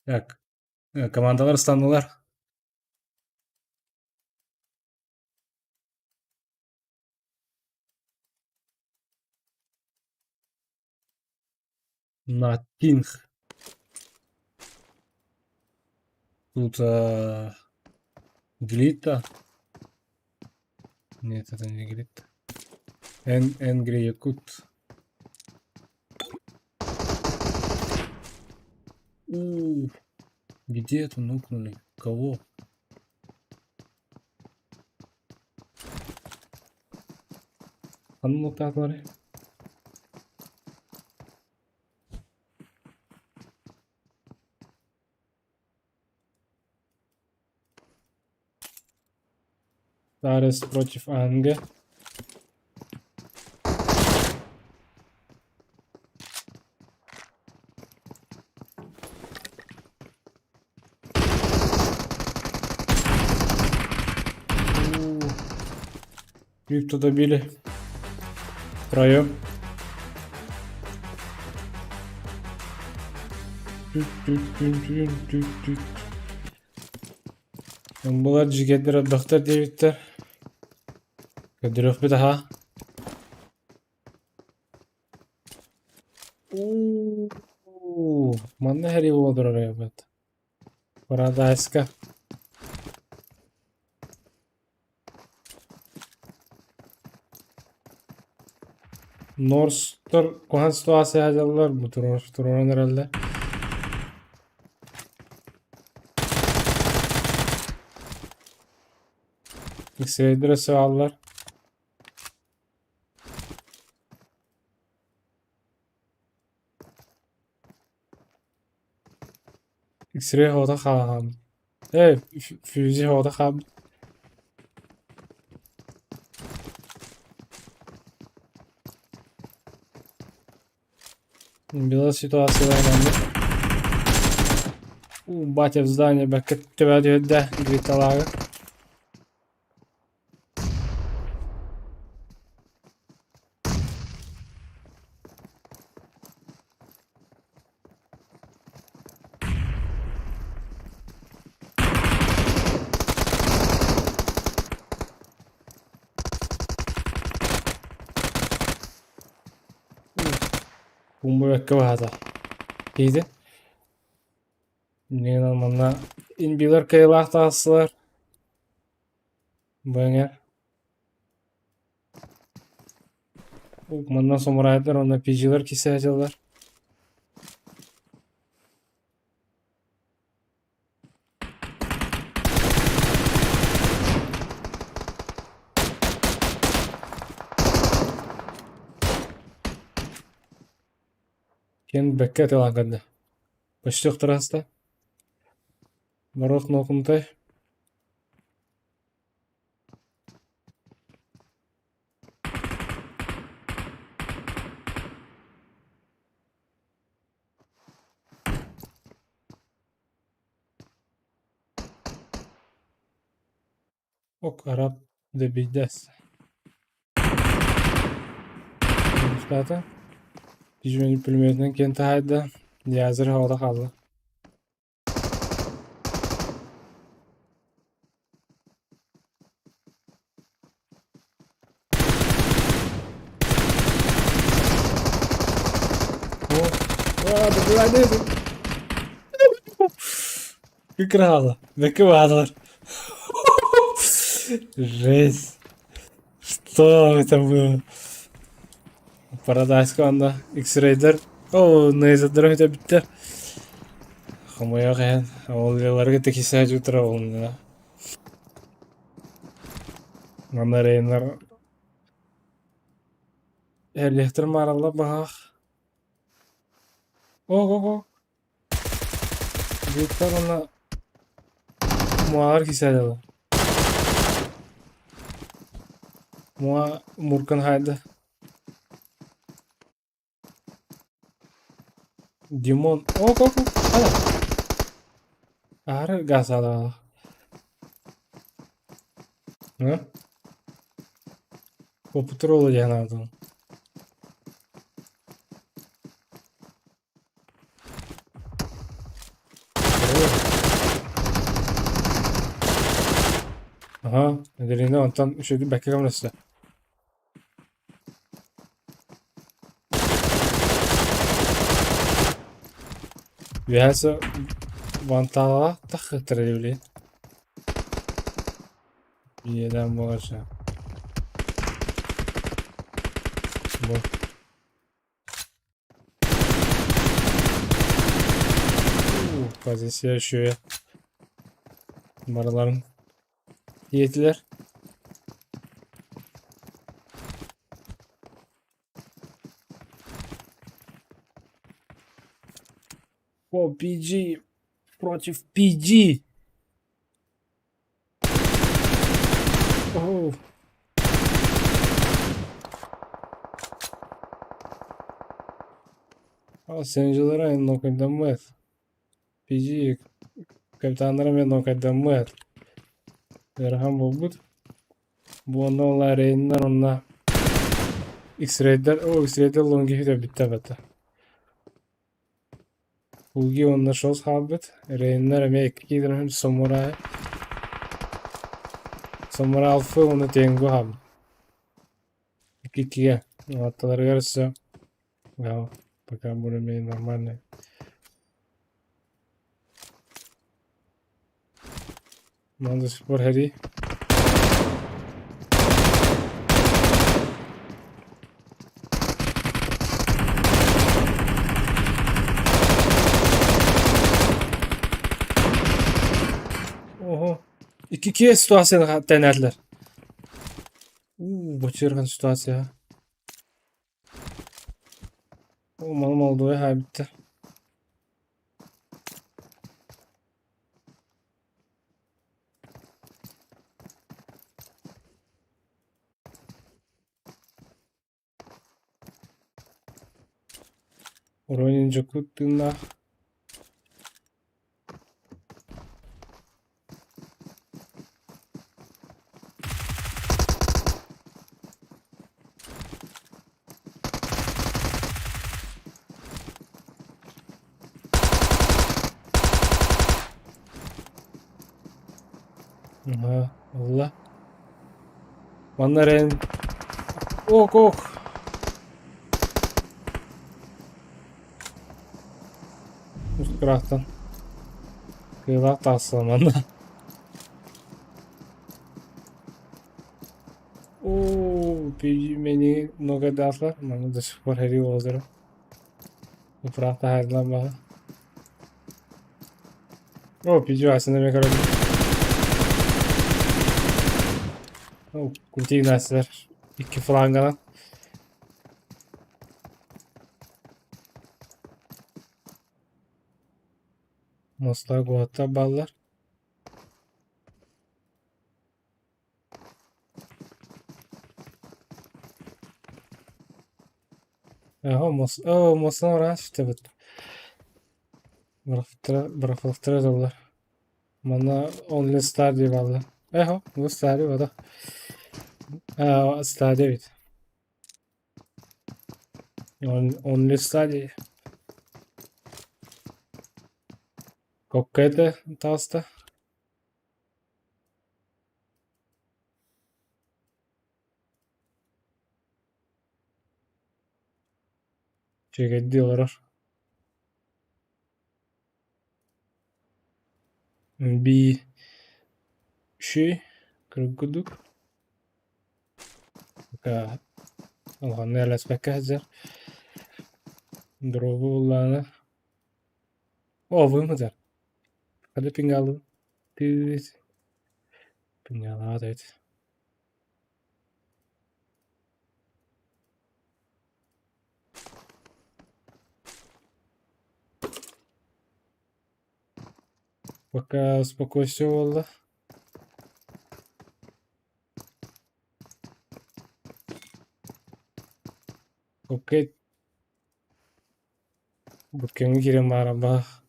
Так, командалар ыстаннылар. На пинг. Тут Глита. Нет, это не Глита. Энгри Якут. У, где это нукнули? Кого? А ну лутаатылар. Тарес против Анге. Крипто добили. Втроем. Булар жигеттер отдохтар диэбиттэр. Көрдөрүөхпүт аһа. Уу, манна хэрий буола турар эбит. Парадайска. Норстар куһаҕан ситуация сылдьаллар, бу туруоран эрэллэр. Иксэйдэр өссө бааллар. Иксрей оҕото хаалан Ээ, Фьюзи оҕото хаалбыт. Была ситуация маннык. У, батя в здании бэккэ төбө түһэрдэ Гриталааҕы. Бумбуракка баһата. Киһитэ. Иннинэн манна инбилэр кыайыылаах таҕыстылар. Бу эҥэр. Манна самурайдар уонна пижилэр киирсэ сылдьаллар. Киэн бэккэ атыылаан көрдө. Почти охтор Моруок нуокунтай. Ок араб дэбийдэс. Устата. Пижмени пулеметинэн киэн таһайда. Язер оҕото хаалла. Украла. Выкладывал. Жесть. Что это было? Paradise анда X-Raider. О, нейзадыр өтө бүттэ. Хомойуох иһин, ол ларга тиксээччи утара олунна. Манна Рейнер Эрлихтер мааралла баһаах. О-о-о. Виктор уонна Муалар кисээдилэр. Муа Муркан хайда. Димон. О-о-о. Ала. Аһары газалаах. А? По патрулу диэн аатым. Аһа, Аделина онтон үчүгэй бэккэ көмөлөстө. Үөһээ вантаалаах таххыттара билигин. Иэдээн буолар Бу. Позиция үчүгэй. Барыларын тиэтилэр. О, PG против PG. Оу. Сенжилара нокайдаммыт. PG капитаннара мен нокайдаммыт. Ыарахан буолбут. Бу онно ол рейннар онно X-рейдер, о X-рейдер лонги бүттэ бата. Уги уонна шос хаалбыт. Рейннэр эмиэ икки киирэн Самурай. Самурай Алфы уонна Тенгу хаалбыт. Икки иккигэ. Атталарыгар өссө пока более-менее нормальный. Ман до сих пор хэри. Oho. 2-2 ситуацияны тэнэллэр. Уу, бочырхан ситуация. О, мал молодой хаабитта. Воронин дьокуут тыыннаах. Аһа, ылла. Манна эрэн ок ок Устураахтан кыылаах таҕыста манна. Оо, мени много дафа, манна до сих пор хэрий озеро. Управ таһаарылан баҕа. О, пидю асына мен көрөбүн. О, крутые настар. Икки фланганан. Моста гуатта баллар. Оо, мостан ыраас сүтэбит. Бырахтара дыллар. Манна Only Star диye бааллар. Эхо, бу Star бата. Star эбит. Only Star дии. Коккете таҕыста. Үчүгэйдии олорор. Би үчүгэй курдук. Пока улаханнык элэспэккэ сылдьар. Дорогу буллаҕына Оо, вымытар. Хата пингалыы тыыс Пингалаат эбит. Пока спокойствие буолла. Окей. Бүккэҥҥэ киирэн баарабаах.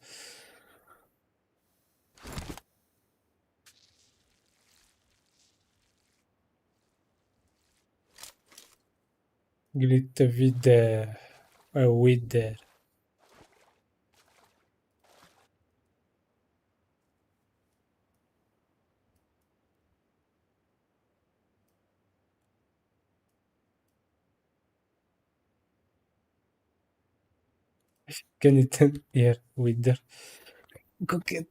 Glitter vidare, vidare. Кэнниттэн иһэр уйдар. Кокет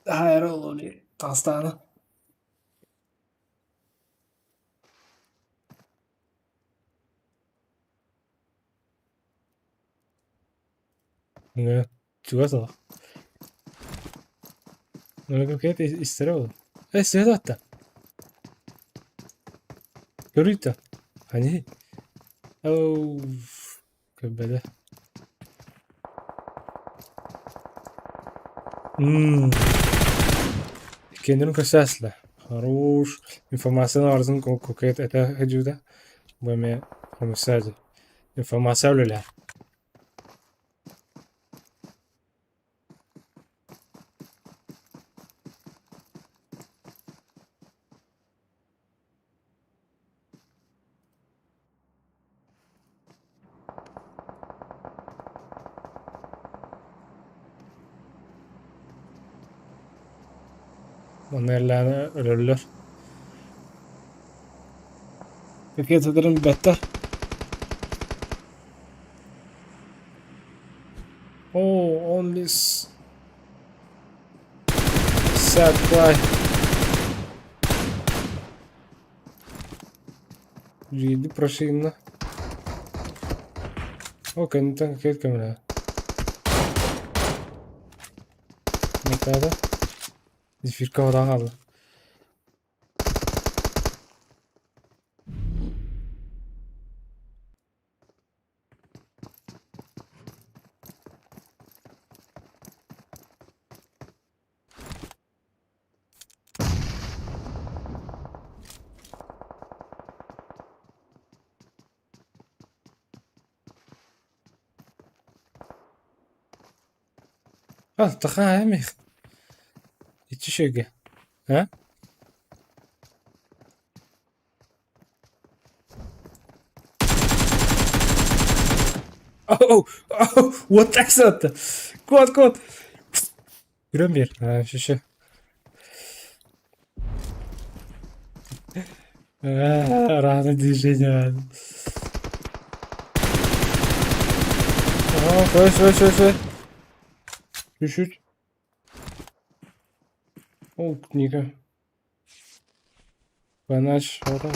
аһара олору таастаана. Чугас олох. Кокет истэрэ ол. Э, свет атта. Көрүйті. Hani? Оу, көрбөдө. Мм. Иккиэннэрин көрсө ааста. Хорош. Информацияны арзын кокет этэ сылдьыбыта. Бу эмиэ хомуйса информация үлэлээх. Манна эллээнэ өлөллөр. Ракеталарын билбэттэр. Oh, only sad cry. Жиди прошинна. О, кэнниттэн ракет көмөлөһө. Натада. Зефирка одан хаалла. А, таха эмих. Ичи шеге. А? Oh, oh, what accident? Кот, кот. Үрэн биэр. А, шеше. А, рано движение. А, стой, стой, стой, стой. Чуть-чуть. О, книга. Панач, вот он.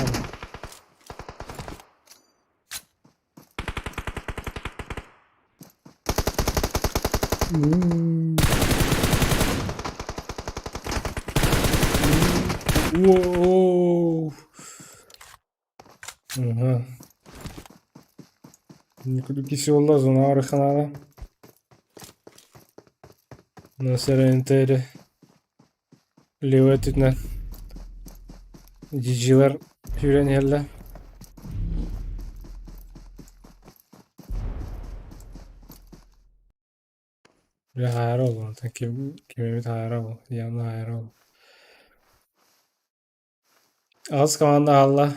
Воу. Ага. Никуда буолла зона арыханаада. Насерентери левый өттүнэн GG'лар сүүрэн иһэллэр. Бile хаара ол, ким ким эмит хаара ол, явно хаара ол. Аҕыс команда хаалла.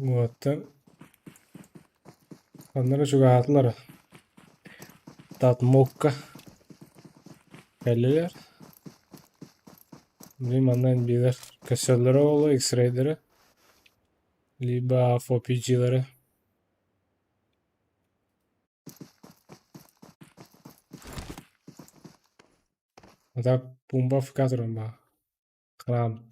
Уоттан ханна эрэ чугаһаатылар Татмокка кэллилэр. Билигин манна билэр көсөллөрө буолуо X-рейдэрэ либо FOPG-лэрэ. А так Пумба ФК туран баар. Храм.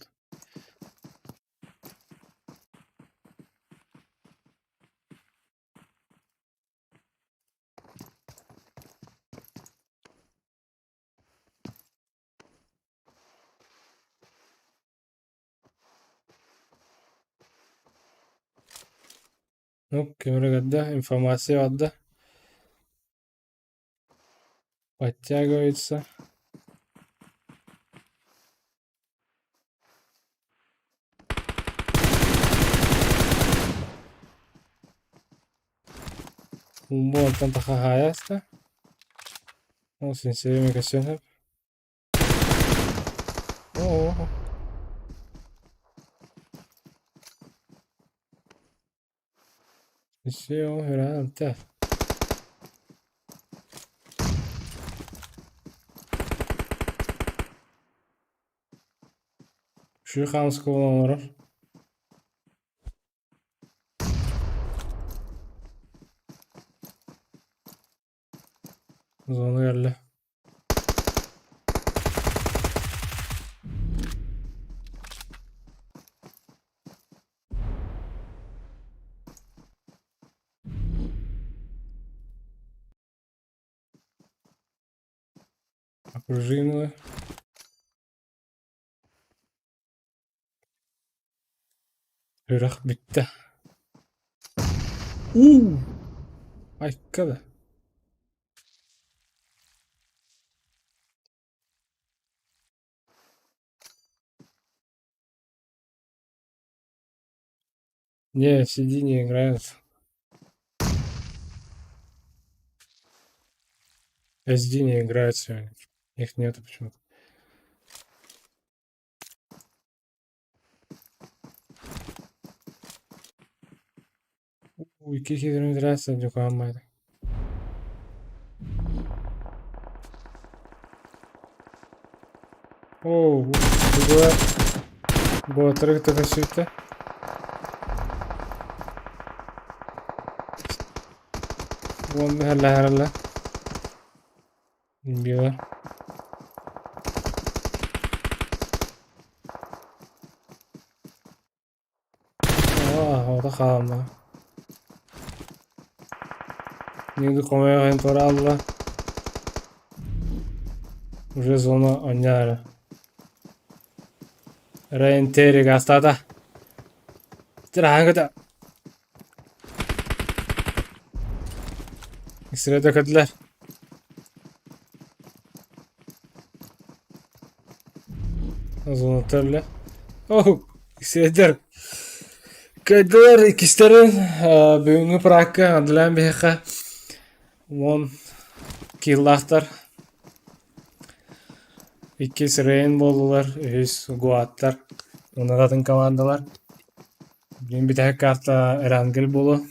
Ну, кемере информация барда. Подтягивается. Пумба тахахаяста. Ол сенсериме көстөн. О-о-о. Все, hur är inte. Şu хамского олорор. Зона кэллэ. Окружили. Үрэх бүттэ. Уу! Айка да. Не, сиди, не играют. SD не играют сегодня. Их нету почему-то. Ui, 223 дюкаамайда. Оо, буга Ботрыг тахасүйтэй. Уонна хэллэхэрэллэ. Биэлэр. Аа, ото хаалла. Ньюду хомойон тураалла. Уже зона онньоро. Рейн Терри астата. Тирааҥҥыта. Иксире көтүлэр. Зона төллө. Оу, иксиредер. Кыайдылар иккистэрин бүгүҥҥү пракка Андылаан биһиэхэ уон кииллаахтар. Иккис Рейн буоллулар, үһүс Гуаттар, уонна атын командалар. Билигин бүтэһик карта Эрангель буолуо.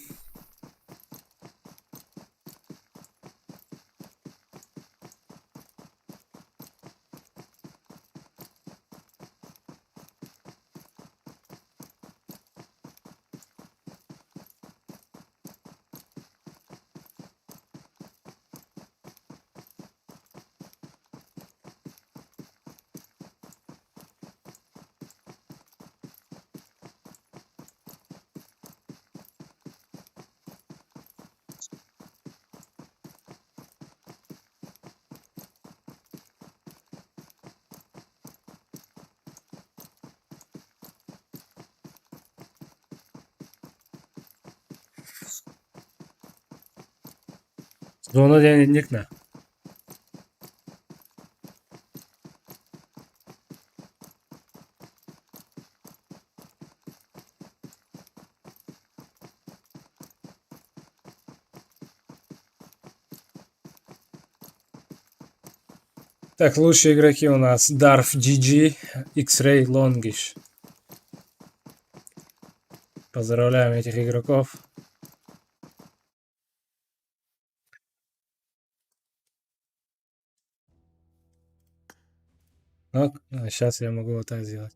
Зона диэн инник на. Так, лучшие игроки у нас Darf GG, X-Ray Longish. Поздравляем этих игроков. Ну, сейчас я могу вот так сделать.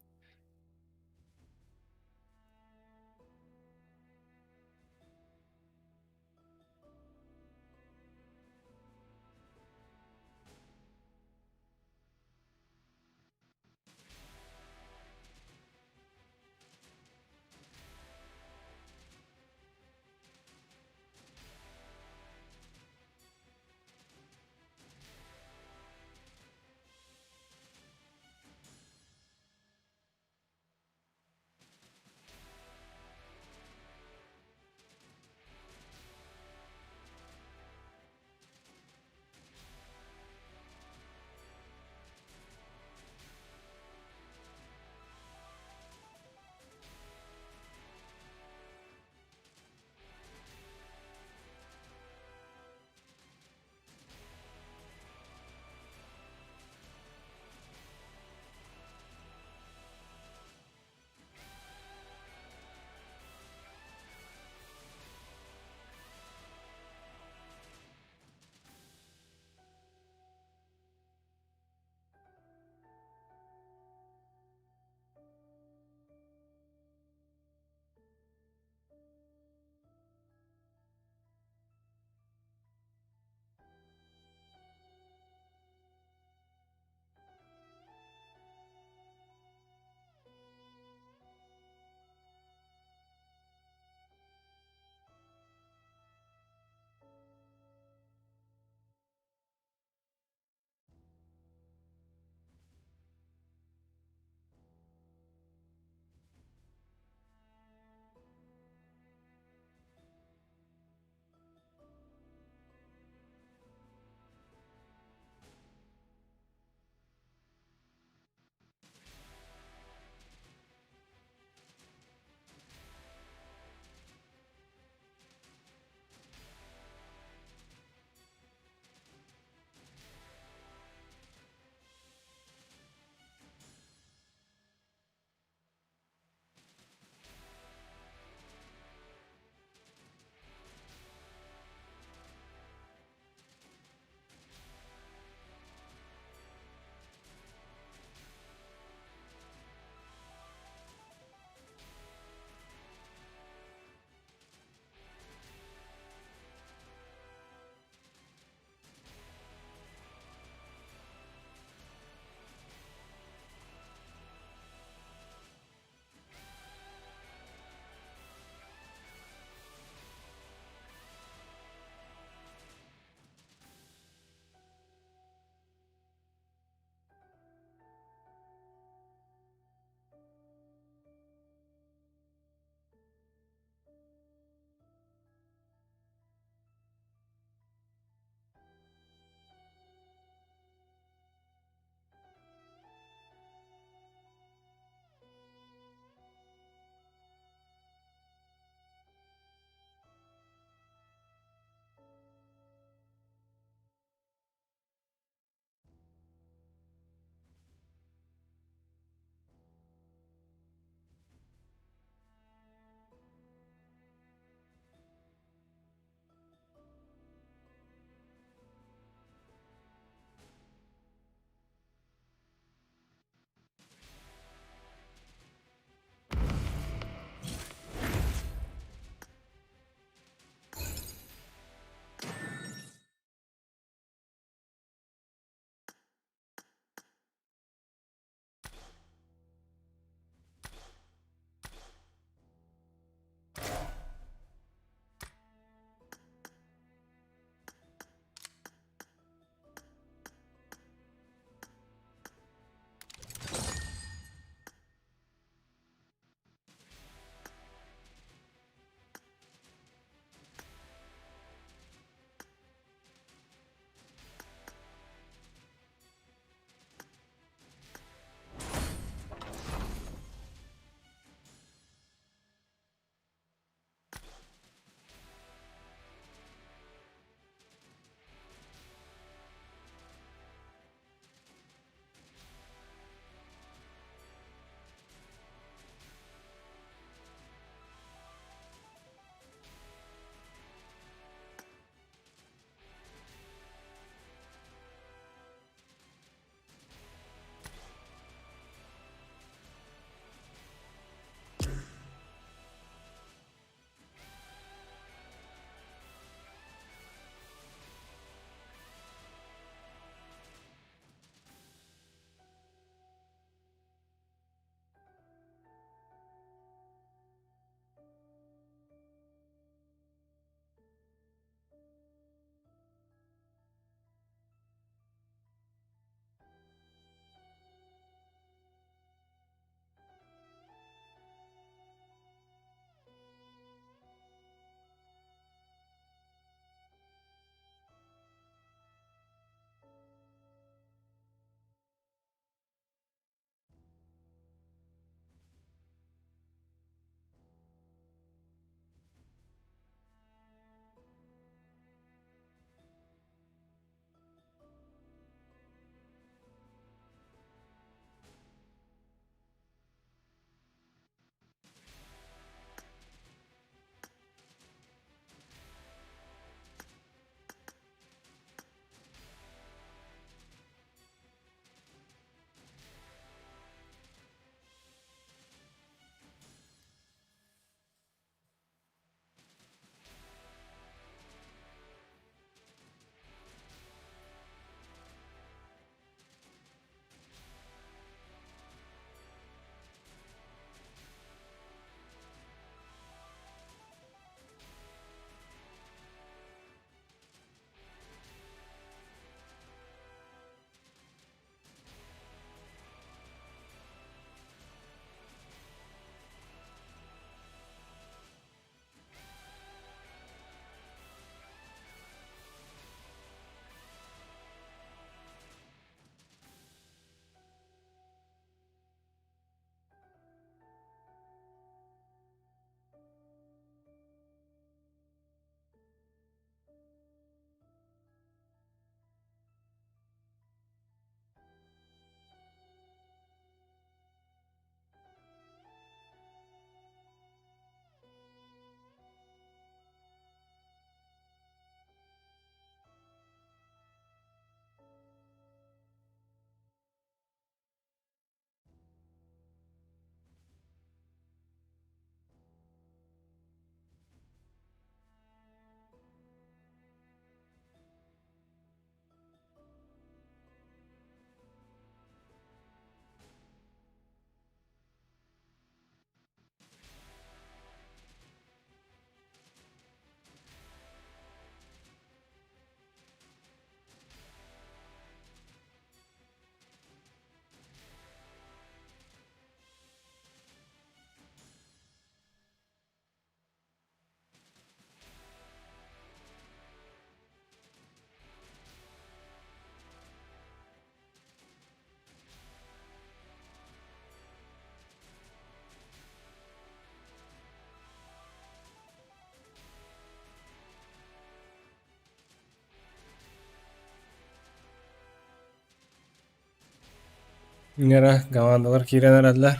Эрэ командалар киирэн эрэллэр.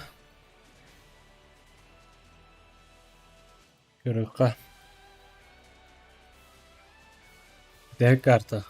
Көрүөххэ. Бүтэһик карта.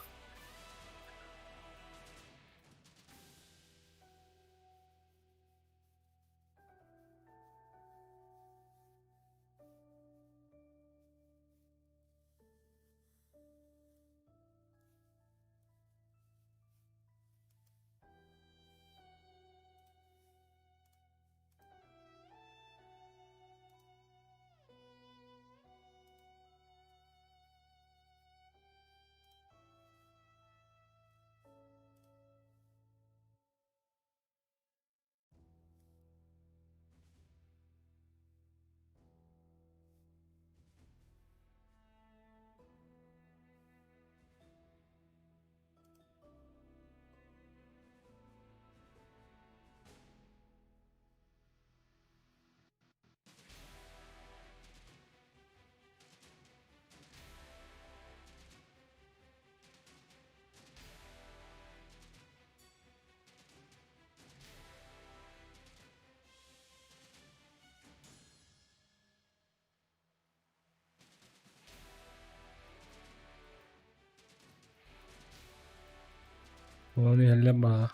Буолан иһэллэр баҕа.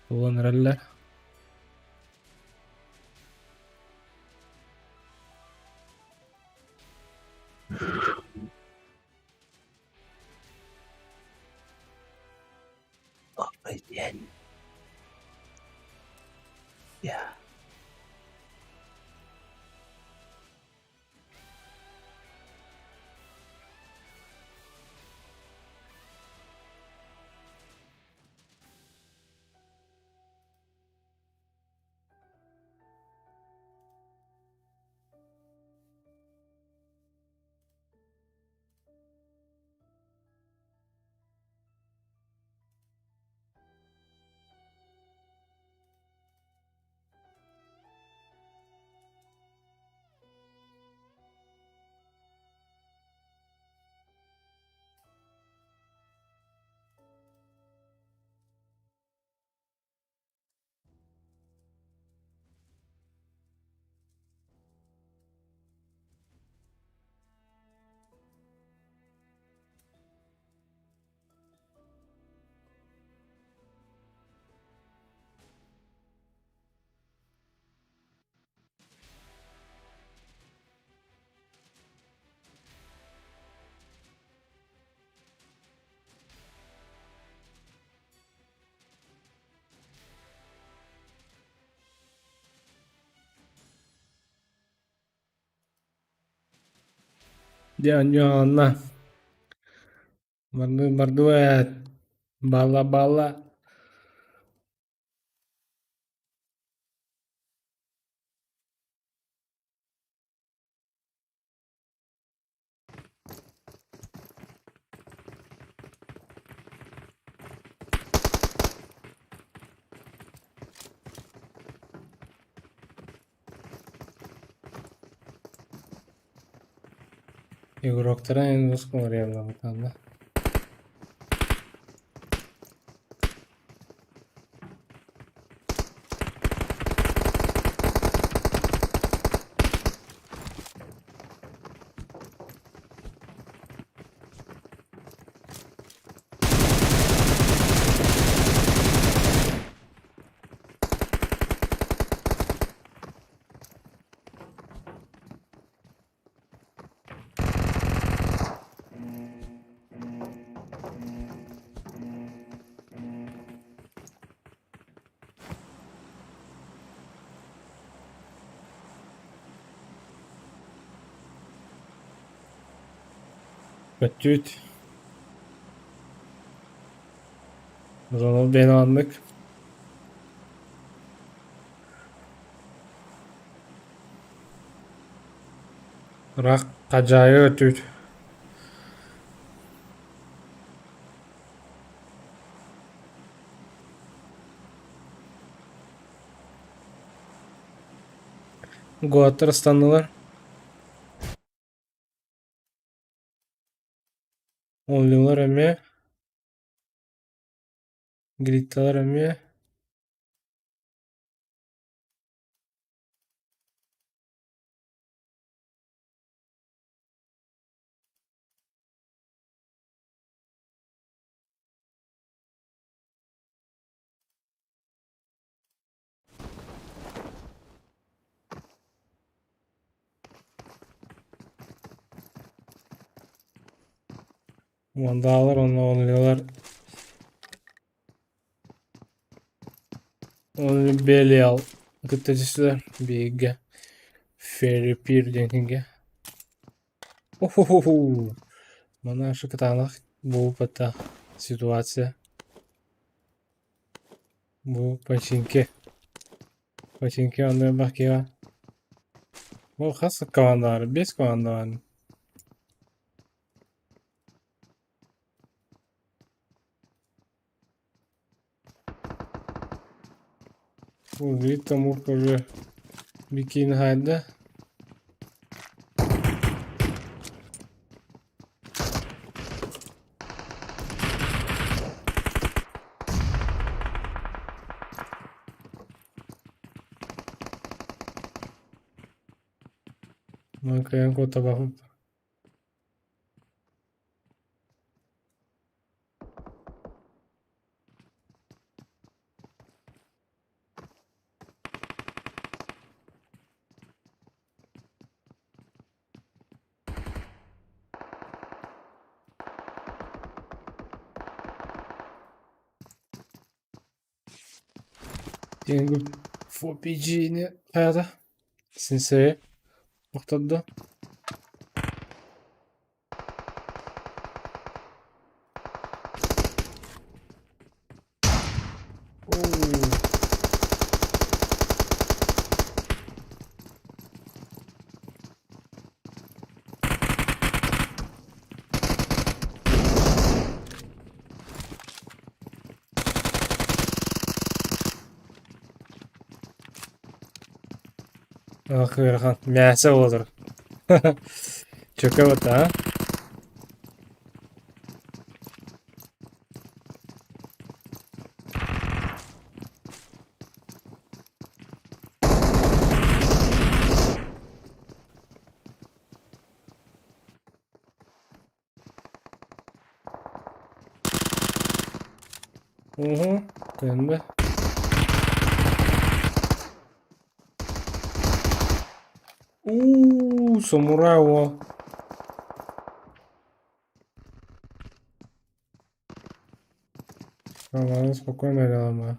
Буолан эрэллэр. Добрый день. Я. Дьэ оонньооһунна. Бардыы бардыбыт. Балла-балла. Игроктара эн босхоҥоруйаллабытаанна. Көттүүт. Ronald beni anlık. Ыраах хадьаайы өтүүт. Гоаттар ыстаннылар. Оллилар эмиэ. Гритталар эмиэ. Мандаалар уонна онлилар Оны Белиал кытта түстүлэр бииргэ Феррипир диэн О-хо-хо-хо! Манаша кытаанах буолбата ситуация. Бу починки. Починки онно бакыа. Бу хас команда бар? Бес команда бар. Бу биир томук уже бикини хайда. Кыайан куотабаппыт. Диэн 4PG-ни хайата Сенсей охтордо. Ах, ыарахан. Мясо буолар. Чөкө а? Угу, ТНБ. У, самурай о. Ладно, спокойно голова.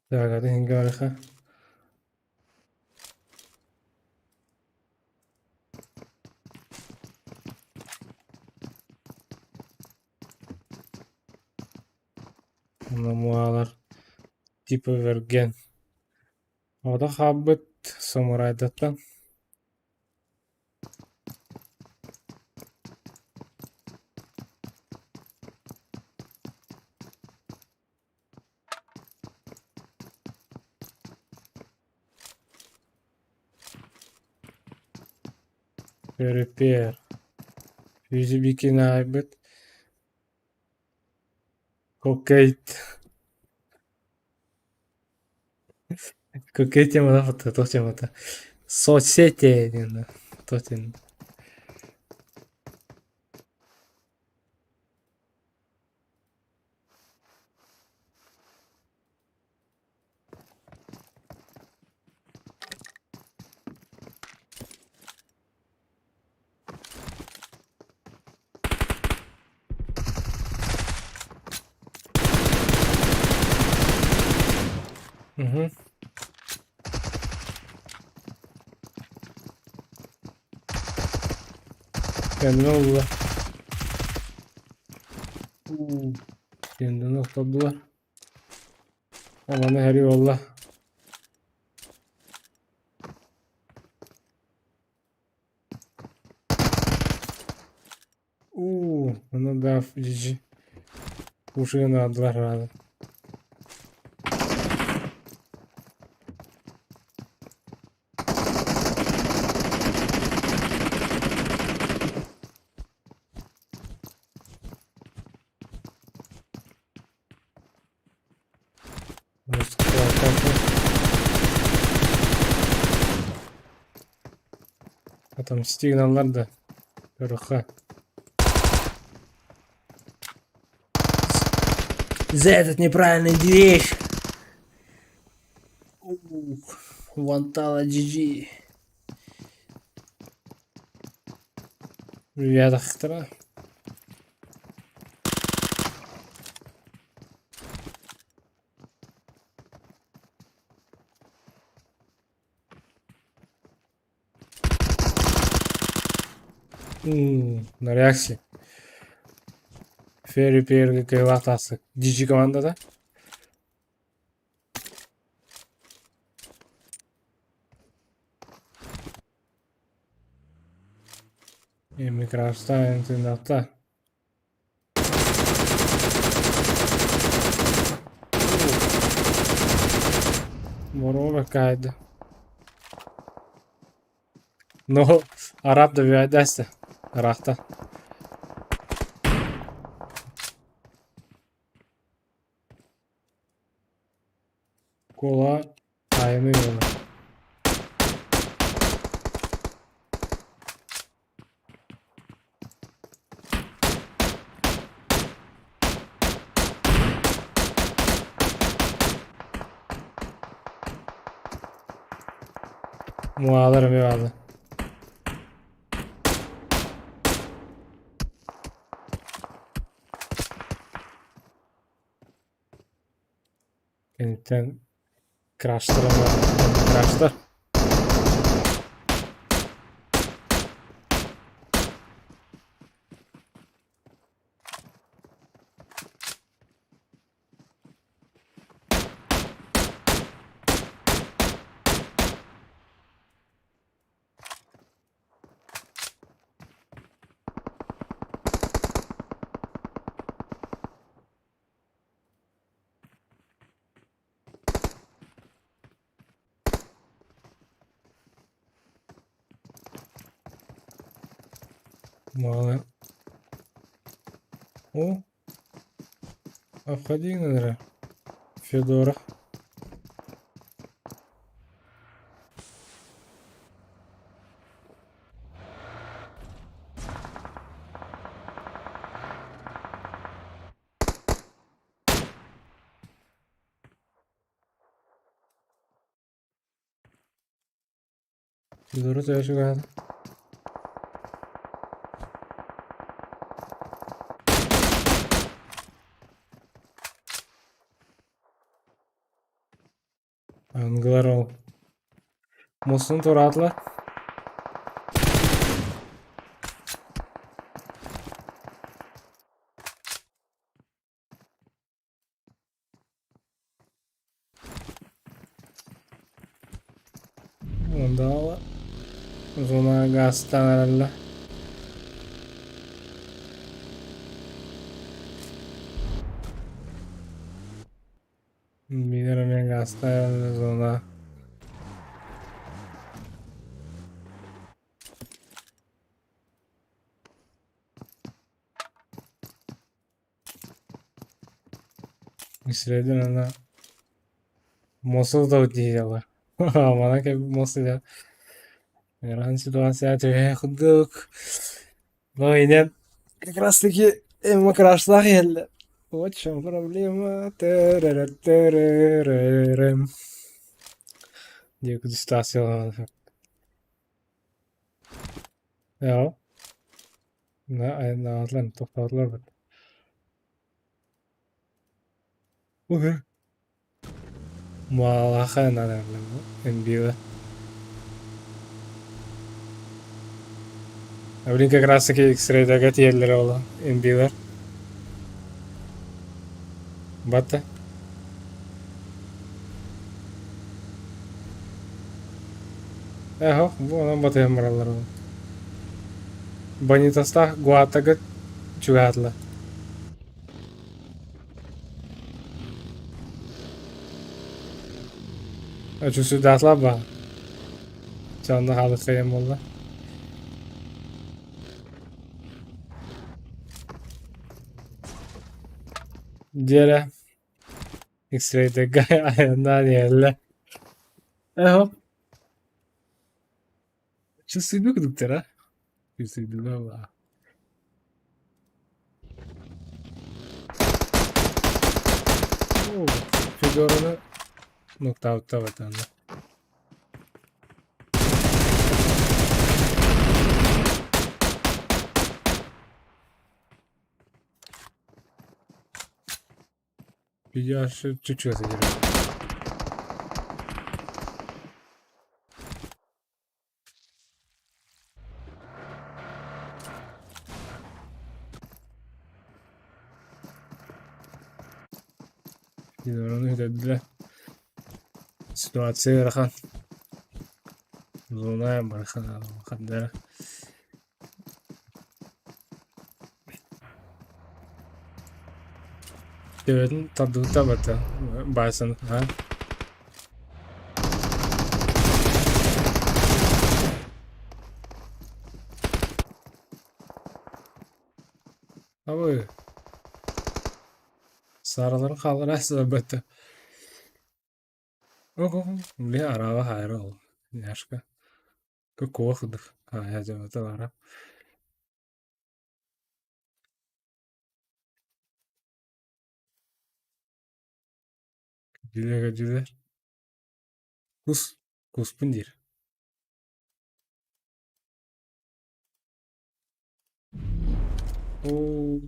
Так, а ты говоришь, Муалар типа верген. Ода хаалбыт самурайдартан. Өрүппүөр. Физибикин аайбыт. Кокейт. Кокей темата фото, то темата. Соцсети диэн то диэн. Угу. Kendine oldular. Kendini atladılar. Aman her yolla. Уу, onu da cici. Ушуну aldılar herhalde. Отомсти гыналлар да көрүөххэ. За этот неправильный движ! Ух, Вантала GG. Привет, На реакции. Ферри Пьерге кыайыылаах таҕыста. GG командата. Микроштайн тыыннахта. Боруоба каайда. Но араб добивайдасты. Ыраахта. Куола айымы буолар. Муаалар эмиэ бааллар. Кэнниттэн краштар краштар. Малы. О, обходи, наверное. Федора. Федора төһө чугаһаата? Ангылар ол муостаны туораатылар. Онда зона газтан эрэллэр. Биир эмиэ газтаан зона. Сирэйдэн ана муоста дииллэр. Манан кэлбит муоста ыарахан ситуация түһэ курдук. Но инэн как раз таки эмма крашлаах иһэллэр. Вот в чем проблема. Тэрэрэ-тэрэрэрэ. Диэки ситуация Ja. На тохтоотулар бит. Окей. Малаха наверное, А блин, как раз таки X-Ray тиэллэр ол NB-лэр. Батта. Эхо, бу онон батыһан бараллар ол. Бонитастаах Гуатагыт чугаһаатылар. Чусудаатылар баа. Чэ онно хаалык буолла. Диэрэ X-Ray-дэргэ айаннаан иһэллэр. Эхо. Чувствуйду кудуктара. Чувствуйду Федораны нокаутта баттаанна. Видео чуть-чуть задержал. Федораны үтэрдилэр. Ситуация ыарахан. Зона барахан хандара. Төбөтүн тардыбыта барта баайсан аһа. Абы саараларын хааллара сылайбатта. Ого, били араба хаайра ол няшка. Куох хаайа дьабата бара. Дьүлэ дьүлэ. Кус куспун диир. Оо.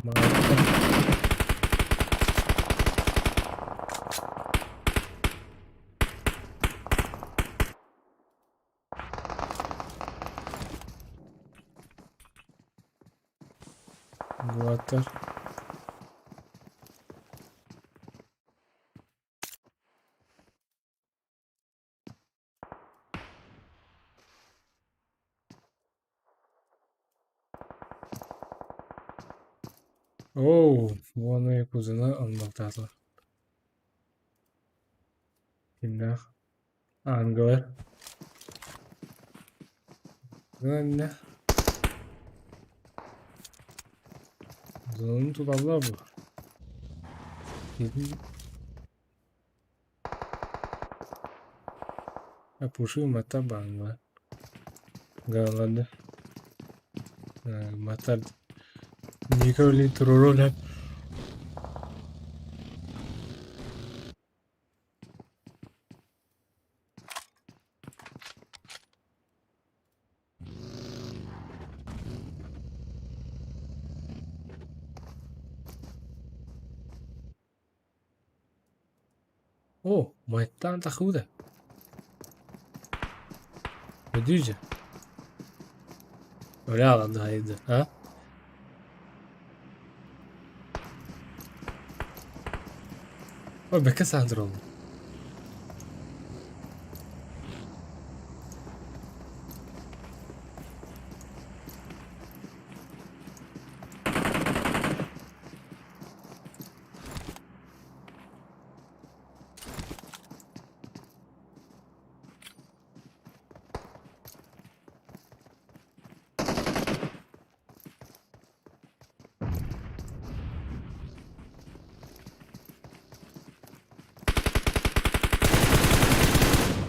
Маҕаһыттан Уолаттар. Оо, уонна Якузаны оннуктаатылар. Кимнээх? Ангелер. Гынна. Зонун туталлар бу. Пуши мата баҥҥа. Галады. Матар. Николи туруору О, майтан тахуда. Медуза. Бля, ладно, а? Ой, бэкэ саандыр ол.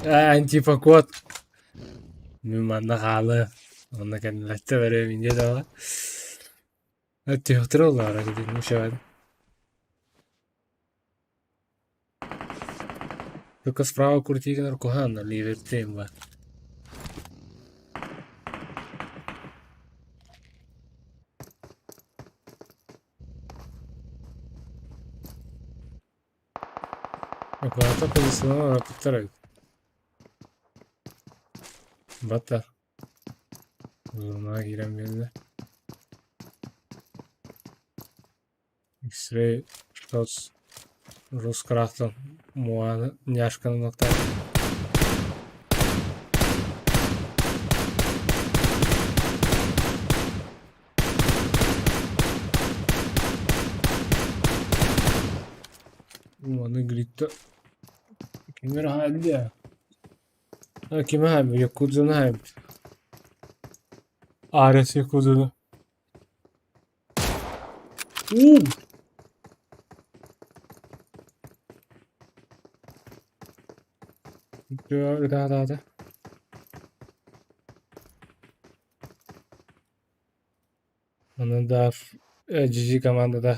Антипокот. Мин манна хаалы. Онно кэннилэттэ бэрэ минде дала. Түһүктэр оллара китин мушавад. Только справа крутики наркоган, ливер темба. Аккуратно позиционировал повторяет. Бата. Зона киирэн биэрдэ. X-ray shots Рускрахтан Муана няшканы ноктаата. Муаны глитта ким эрэ хаайда. Кими хаайбыт? Якудзаны хаайбыт. Арес Якудзаны. Уу! Ытаатаата. Онон да GG командата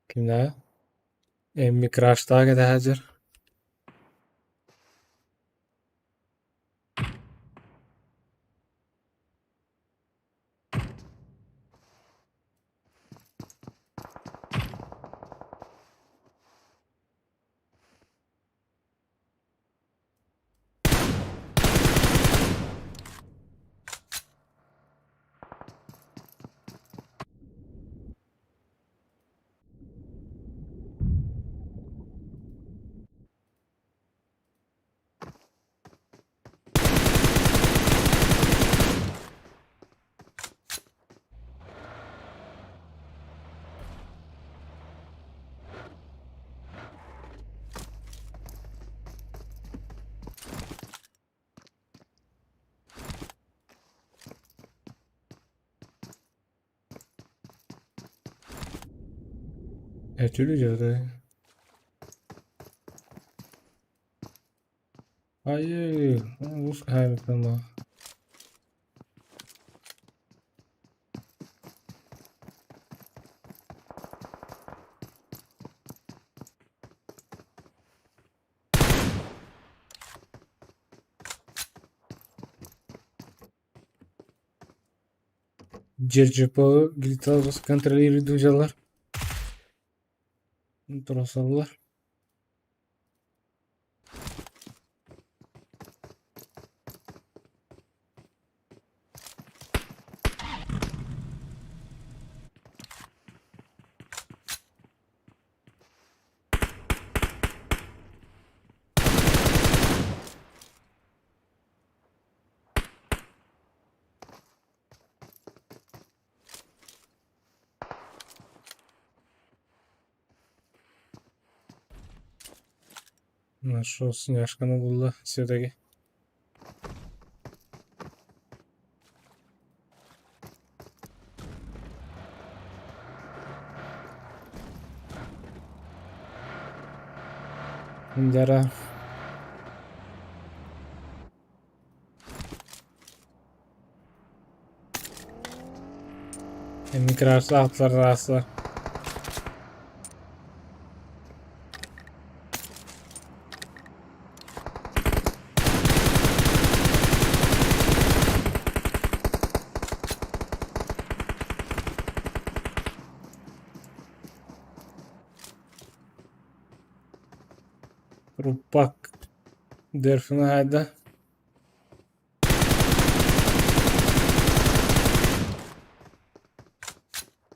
кимнээҕий? Эмми Краштаах кэтэ сылдьар. Эчүлү дьэ Айыы, олус хаһаайбыттан Дьирдьипо глиталбас контролирует дьалар. Турасаллар. Нашел снежканы булла все-таки. Дьара. Микроатлар аслар. Рупак Дерфина хайда.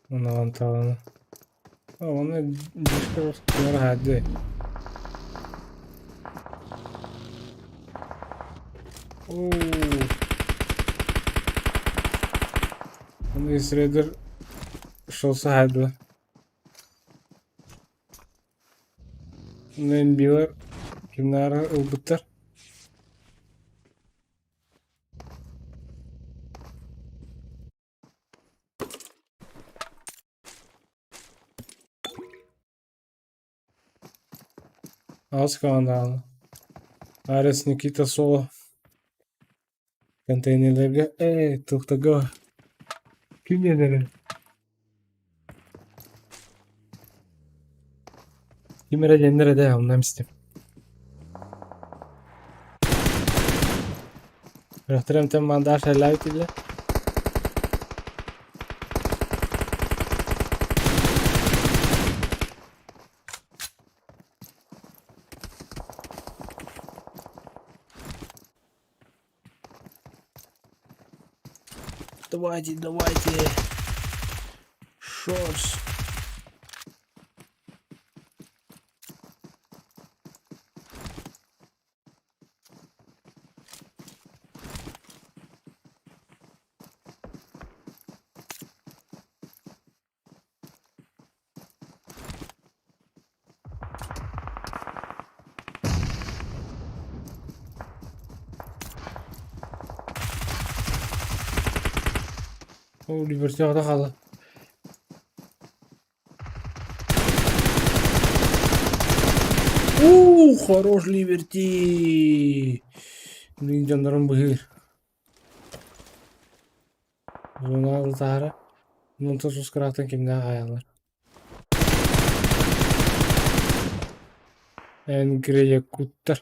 Онон таҕаны. Оны хайды. Оо. Оны Исредер шолса хайды. Билэр кимнары ылбыттар. Аз командаалы. Арес Никита Соло. Контейнерлерге эй, тухтага. Ким диэнэрин? Ким эрэ диэннэр этэ, онно эмистим. Рөхтөрөмтөн мандаш эллээбит иллэ. Давайте, давайте. Шорс. О, Liberty хаалла. Уу! Уу, хорош Либерти! Мин дьоннорум быһыыр. Зонаҕа таһара. Онтон сускараахтан кимнээх аайаллар. Энгри якуттар.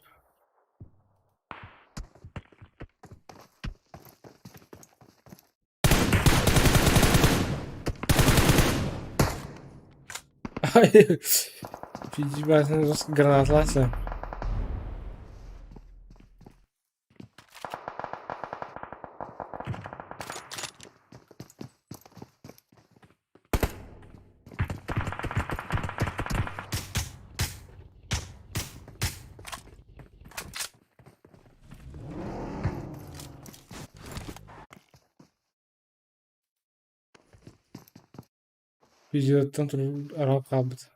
Гранаталааччы. Видеоттан турар хаалбыт.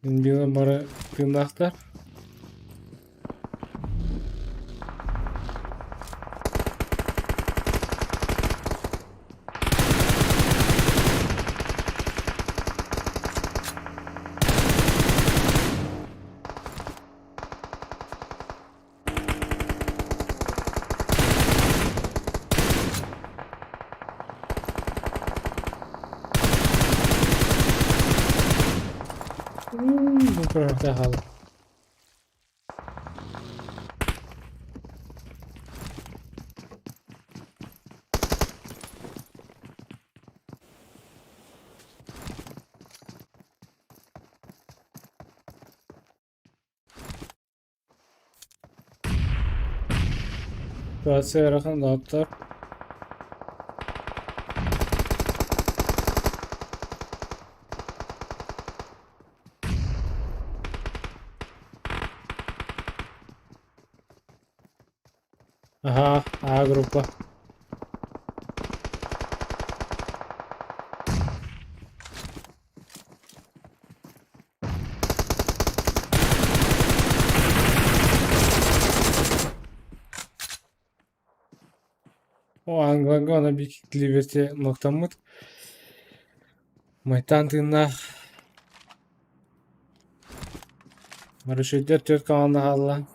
Мин бары тыыннаахтар. Бу көрүөхтээх хаалла. Ситуация ыарахан доҕоттор. Аһаа, А группа. О, англага она Big Liberty нуктаммыт. Майтан тыыннаах. Марушейдер төрт команда хаалла.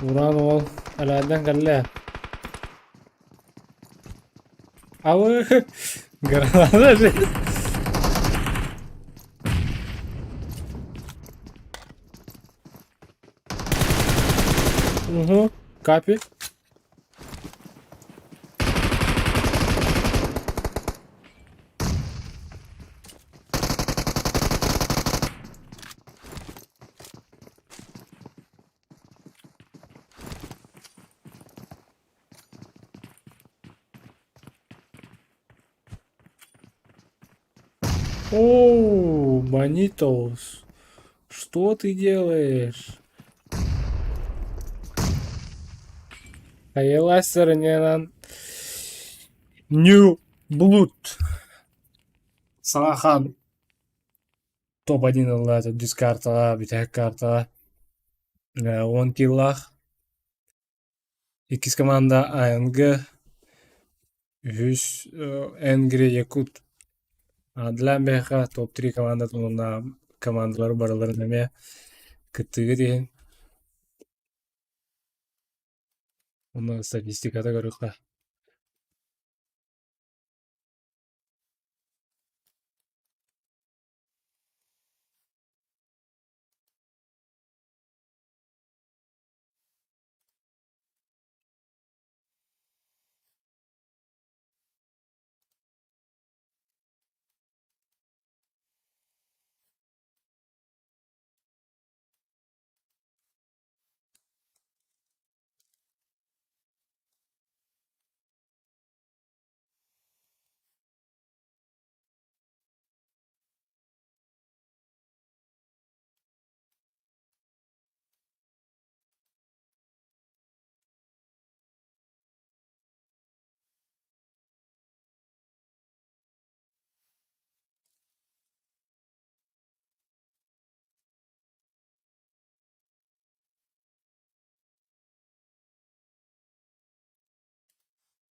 Уран уол Аладан кэллэ. Абы граната Угу, капи. Оу, Банитос, что ты делаешь? Хайалассарынынан New Blood Сахан топ-1 ылла төрдүс картаҕа, бүтэһик картаҕа 10 киллаах. Иккис команда АНГ, үһүс Энгри Якут. Для биһиэхэ топ-3 командатын уонна командалары барыларын эмиэ кыттыыгыт иһин. Уонна статистиката көрүөххэ.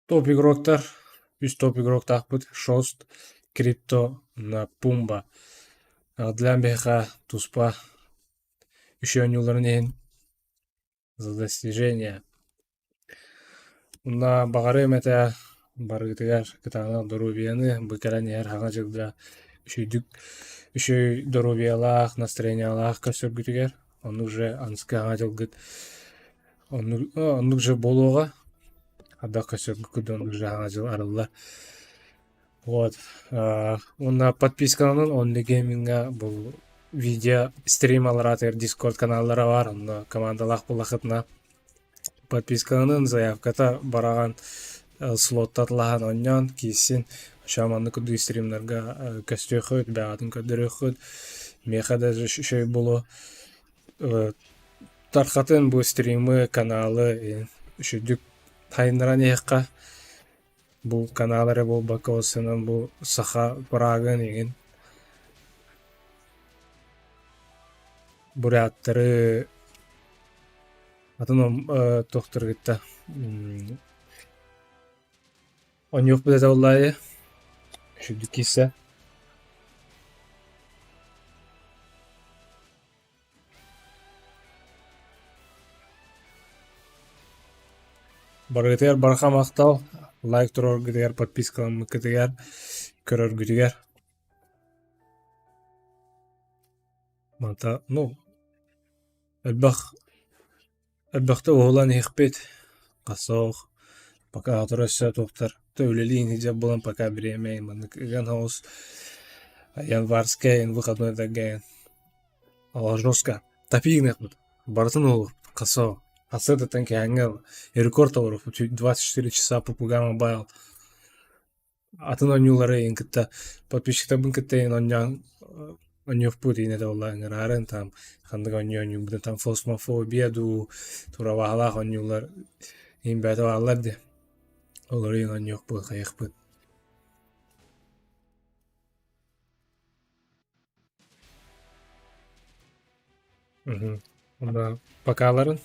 Топ игроктар, үс топ игроктаахпыт Шост, Крипто, на Пумба. Для биһиэхэ туспа үс оонньууларын иһин за достижение. Уонна баҕарыам этэ барыгытыгар кытаанах доруобуйаны, бу кэлэн иһэр хаҥа дьылга үчүгдүк үчүгэй доруобуйалаах, настроениелаах көрсөргүтүгэр, оннук же аныгыскы хаҥа дьылгыт оннук, оннук же буолуоҕа. Ардах көрсөргүт оннук же хаҥа дьыл арыллар. Вот. Уонна подпискаланан Only Gaming-ҥа бу видео стрим аллараатыгар Discord каналлара баар, онно командалаах буоллаххытына подпискаланан заявката бараҕан слоттатылаһан оонньоон киирсин. Оччоҕо маннык курдук стримнарга көстүөххүт, бэҕэтин көрдөрүөххүт. Миэхэ даже үчүгэй буолуо. Тархатын бу стримы, каналы үчүгдүк сайыннаран иһиэххэ. Бу канал эрэ буолбакка, ол сынан бу саха пыраагын игин буряттары атын туохтары кытта оонньуохпут этэ буоллаайы үчүгдүк киирсэ. Барыгытыгар барҕа махтал, лайк туруоргутугар, подпискаламмыккытыгар, көрөргүтүгэр. Мата, ну, элбэх элбэхтэ уһулан иһиэхпит. Хасох, пока сотору өссө туохтар үлэлиин сылдьар буолан пока бириэмэ маннык ыган соҕус январскай выходнойдарга жестко топи гыныахпыт барытын уһулуохпут хасо хасыатыттан кэһээҥҥэ рекорд толоруохпут 24 часа по PUBG Mobile атын оонньуулары эйигин кытта подписчиктарбын кытта эйигин оонньоон оонньуохпут иин этэ буолла ыҥыраарын там ханнык оонньуу оонньуурбутун там фосмофобия дуу турабаһалаах оонньуулар иин бэйэтэ бааллар дии олору иин оонньуохпут хайыахпыт. Мгм. Онно покаларын.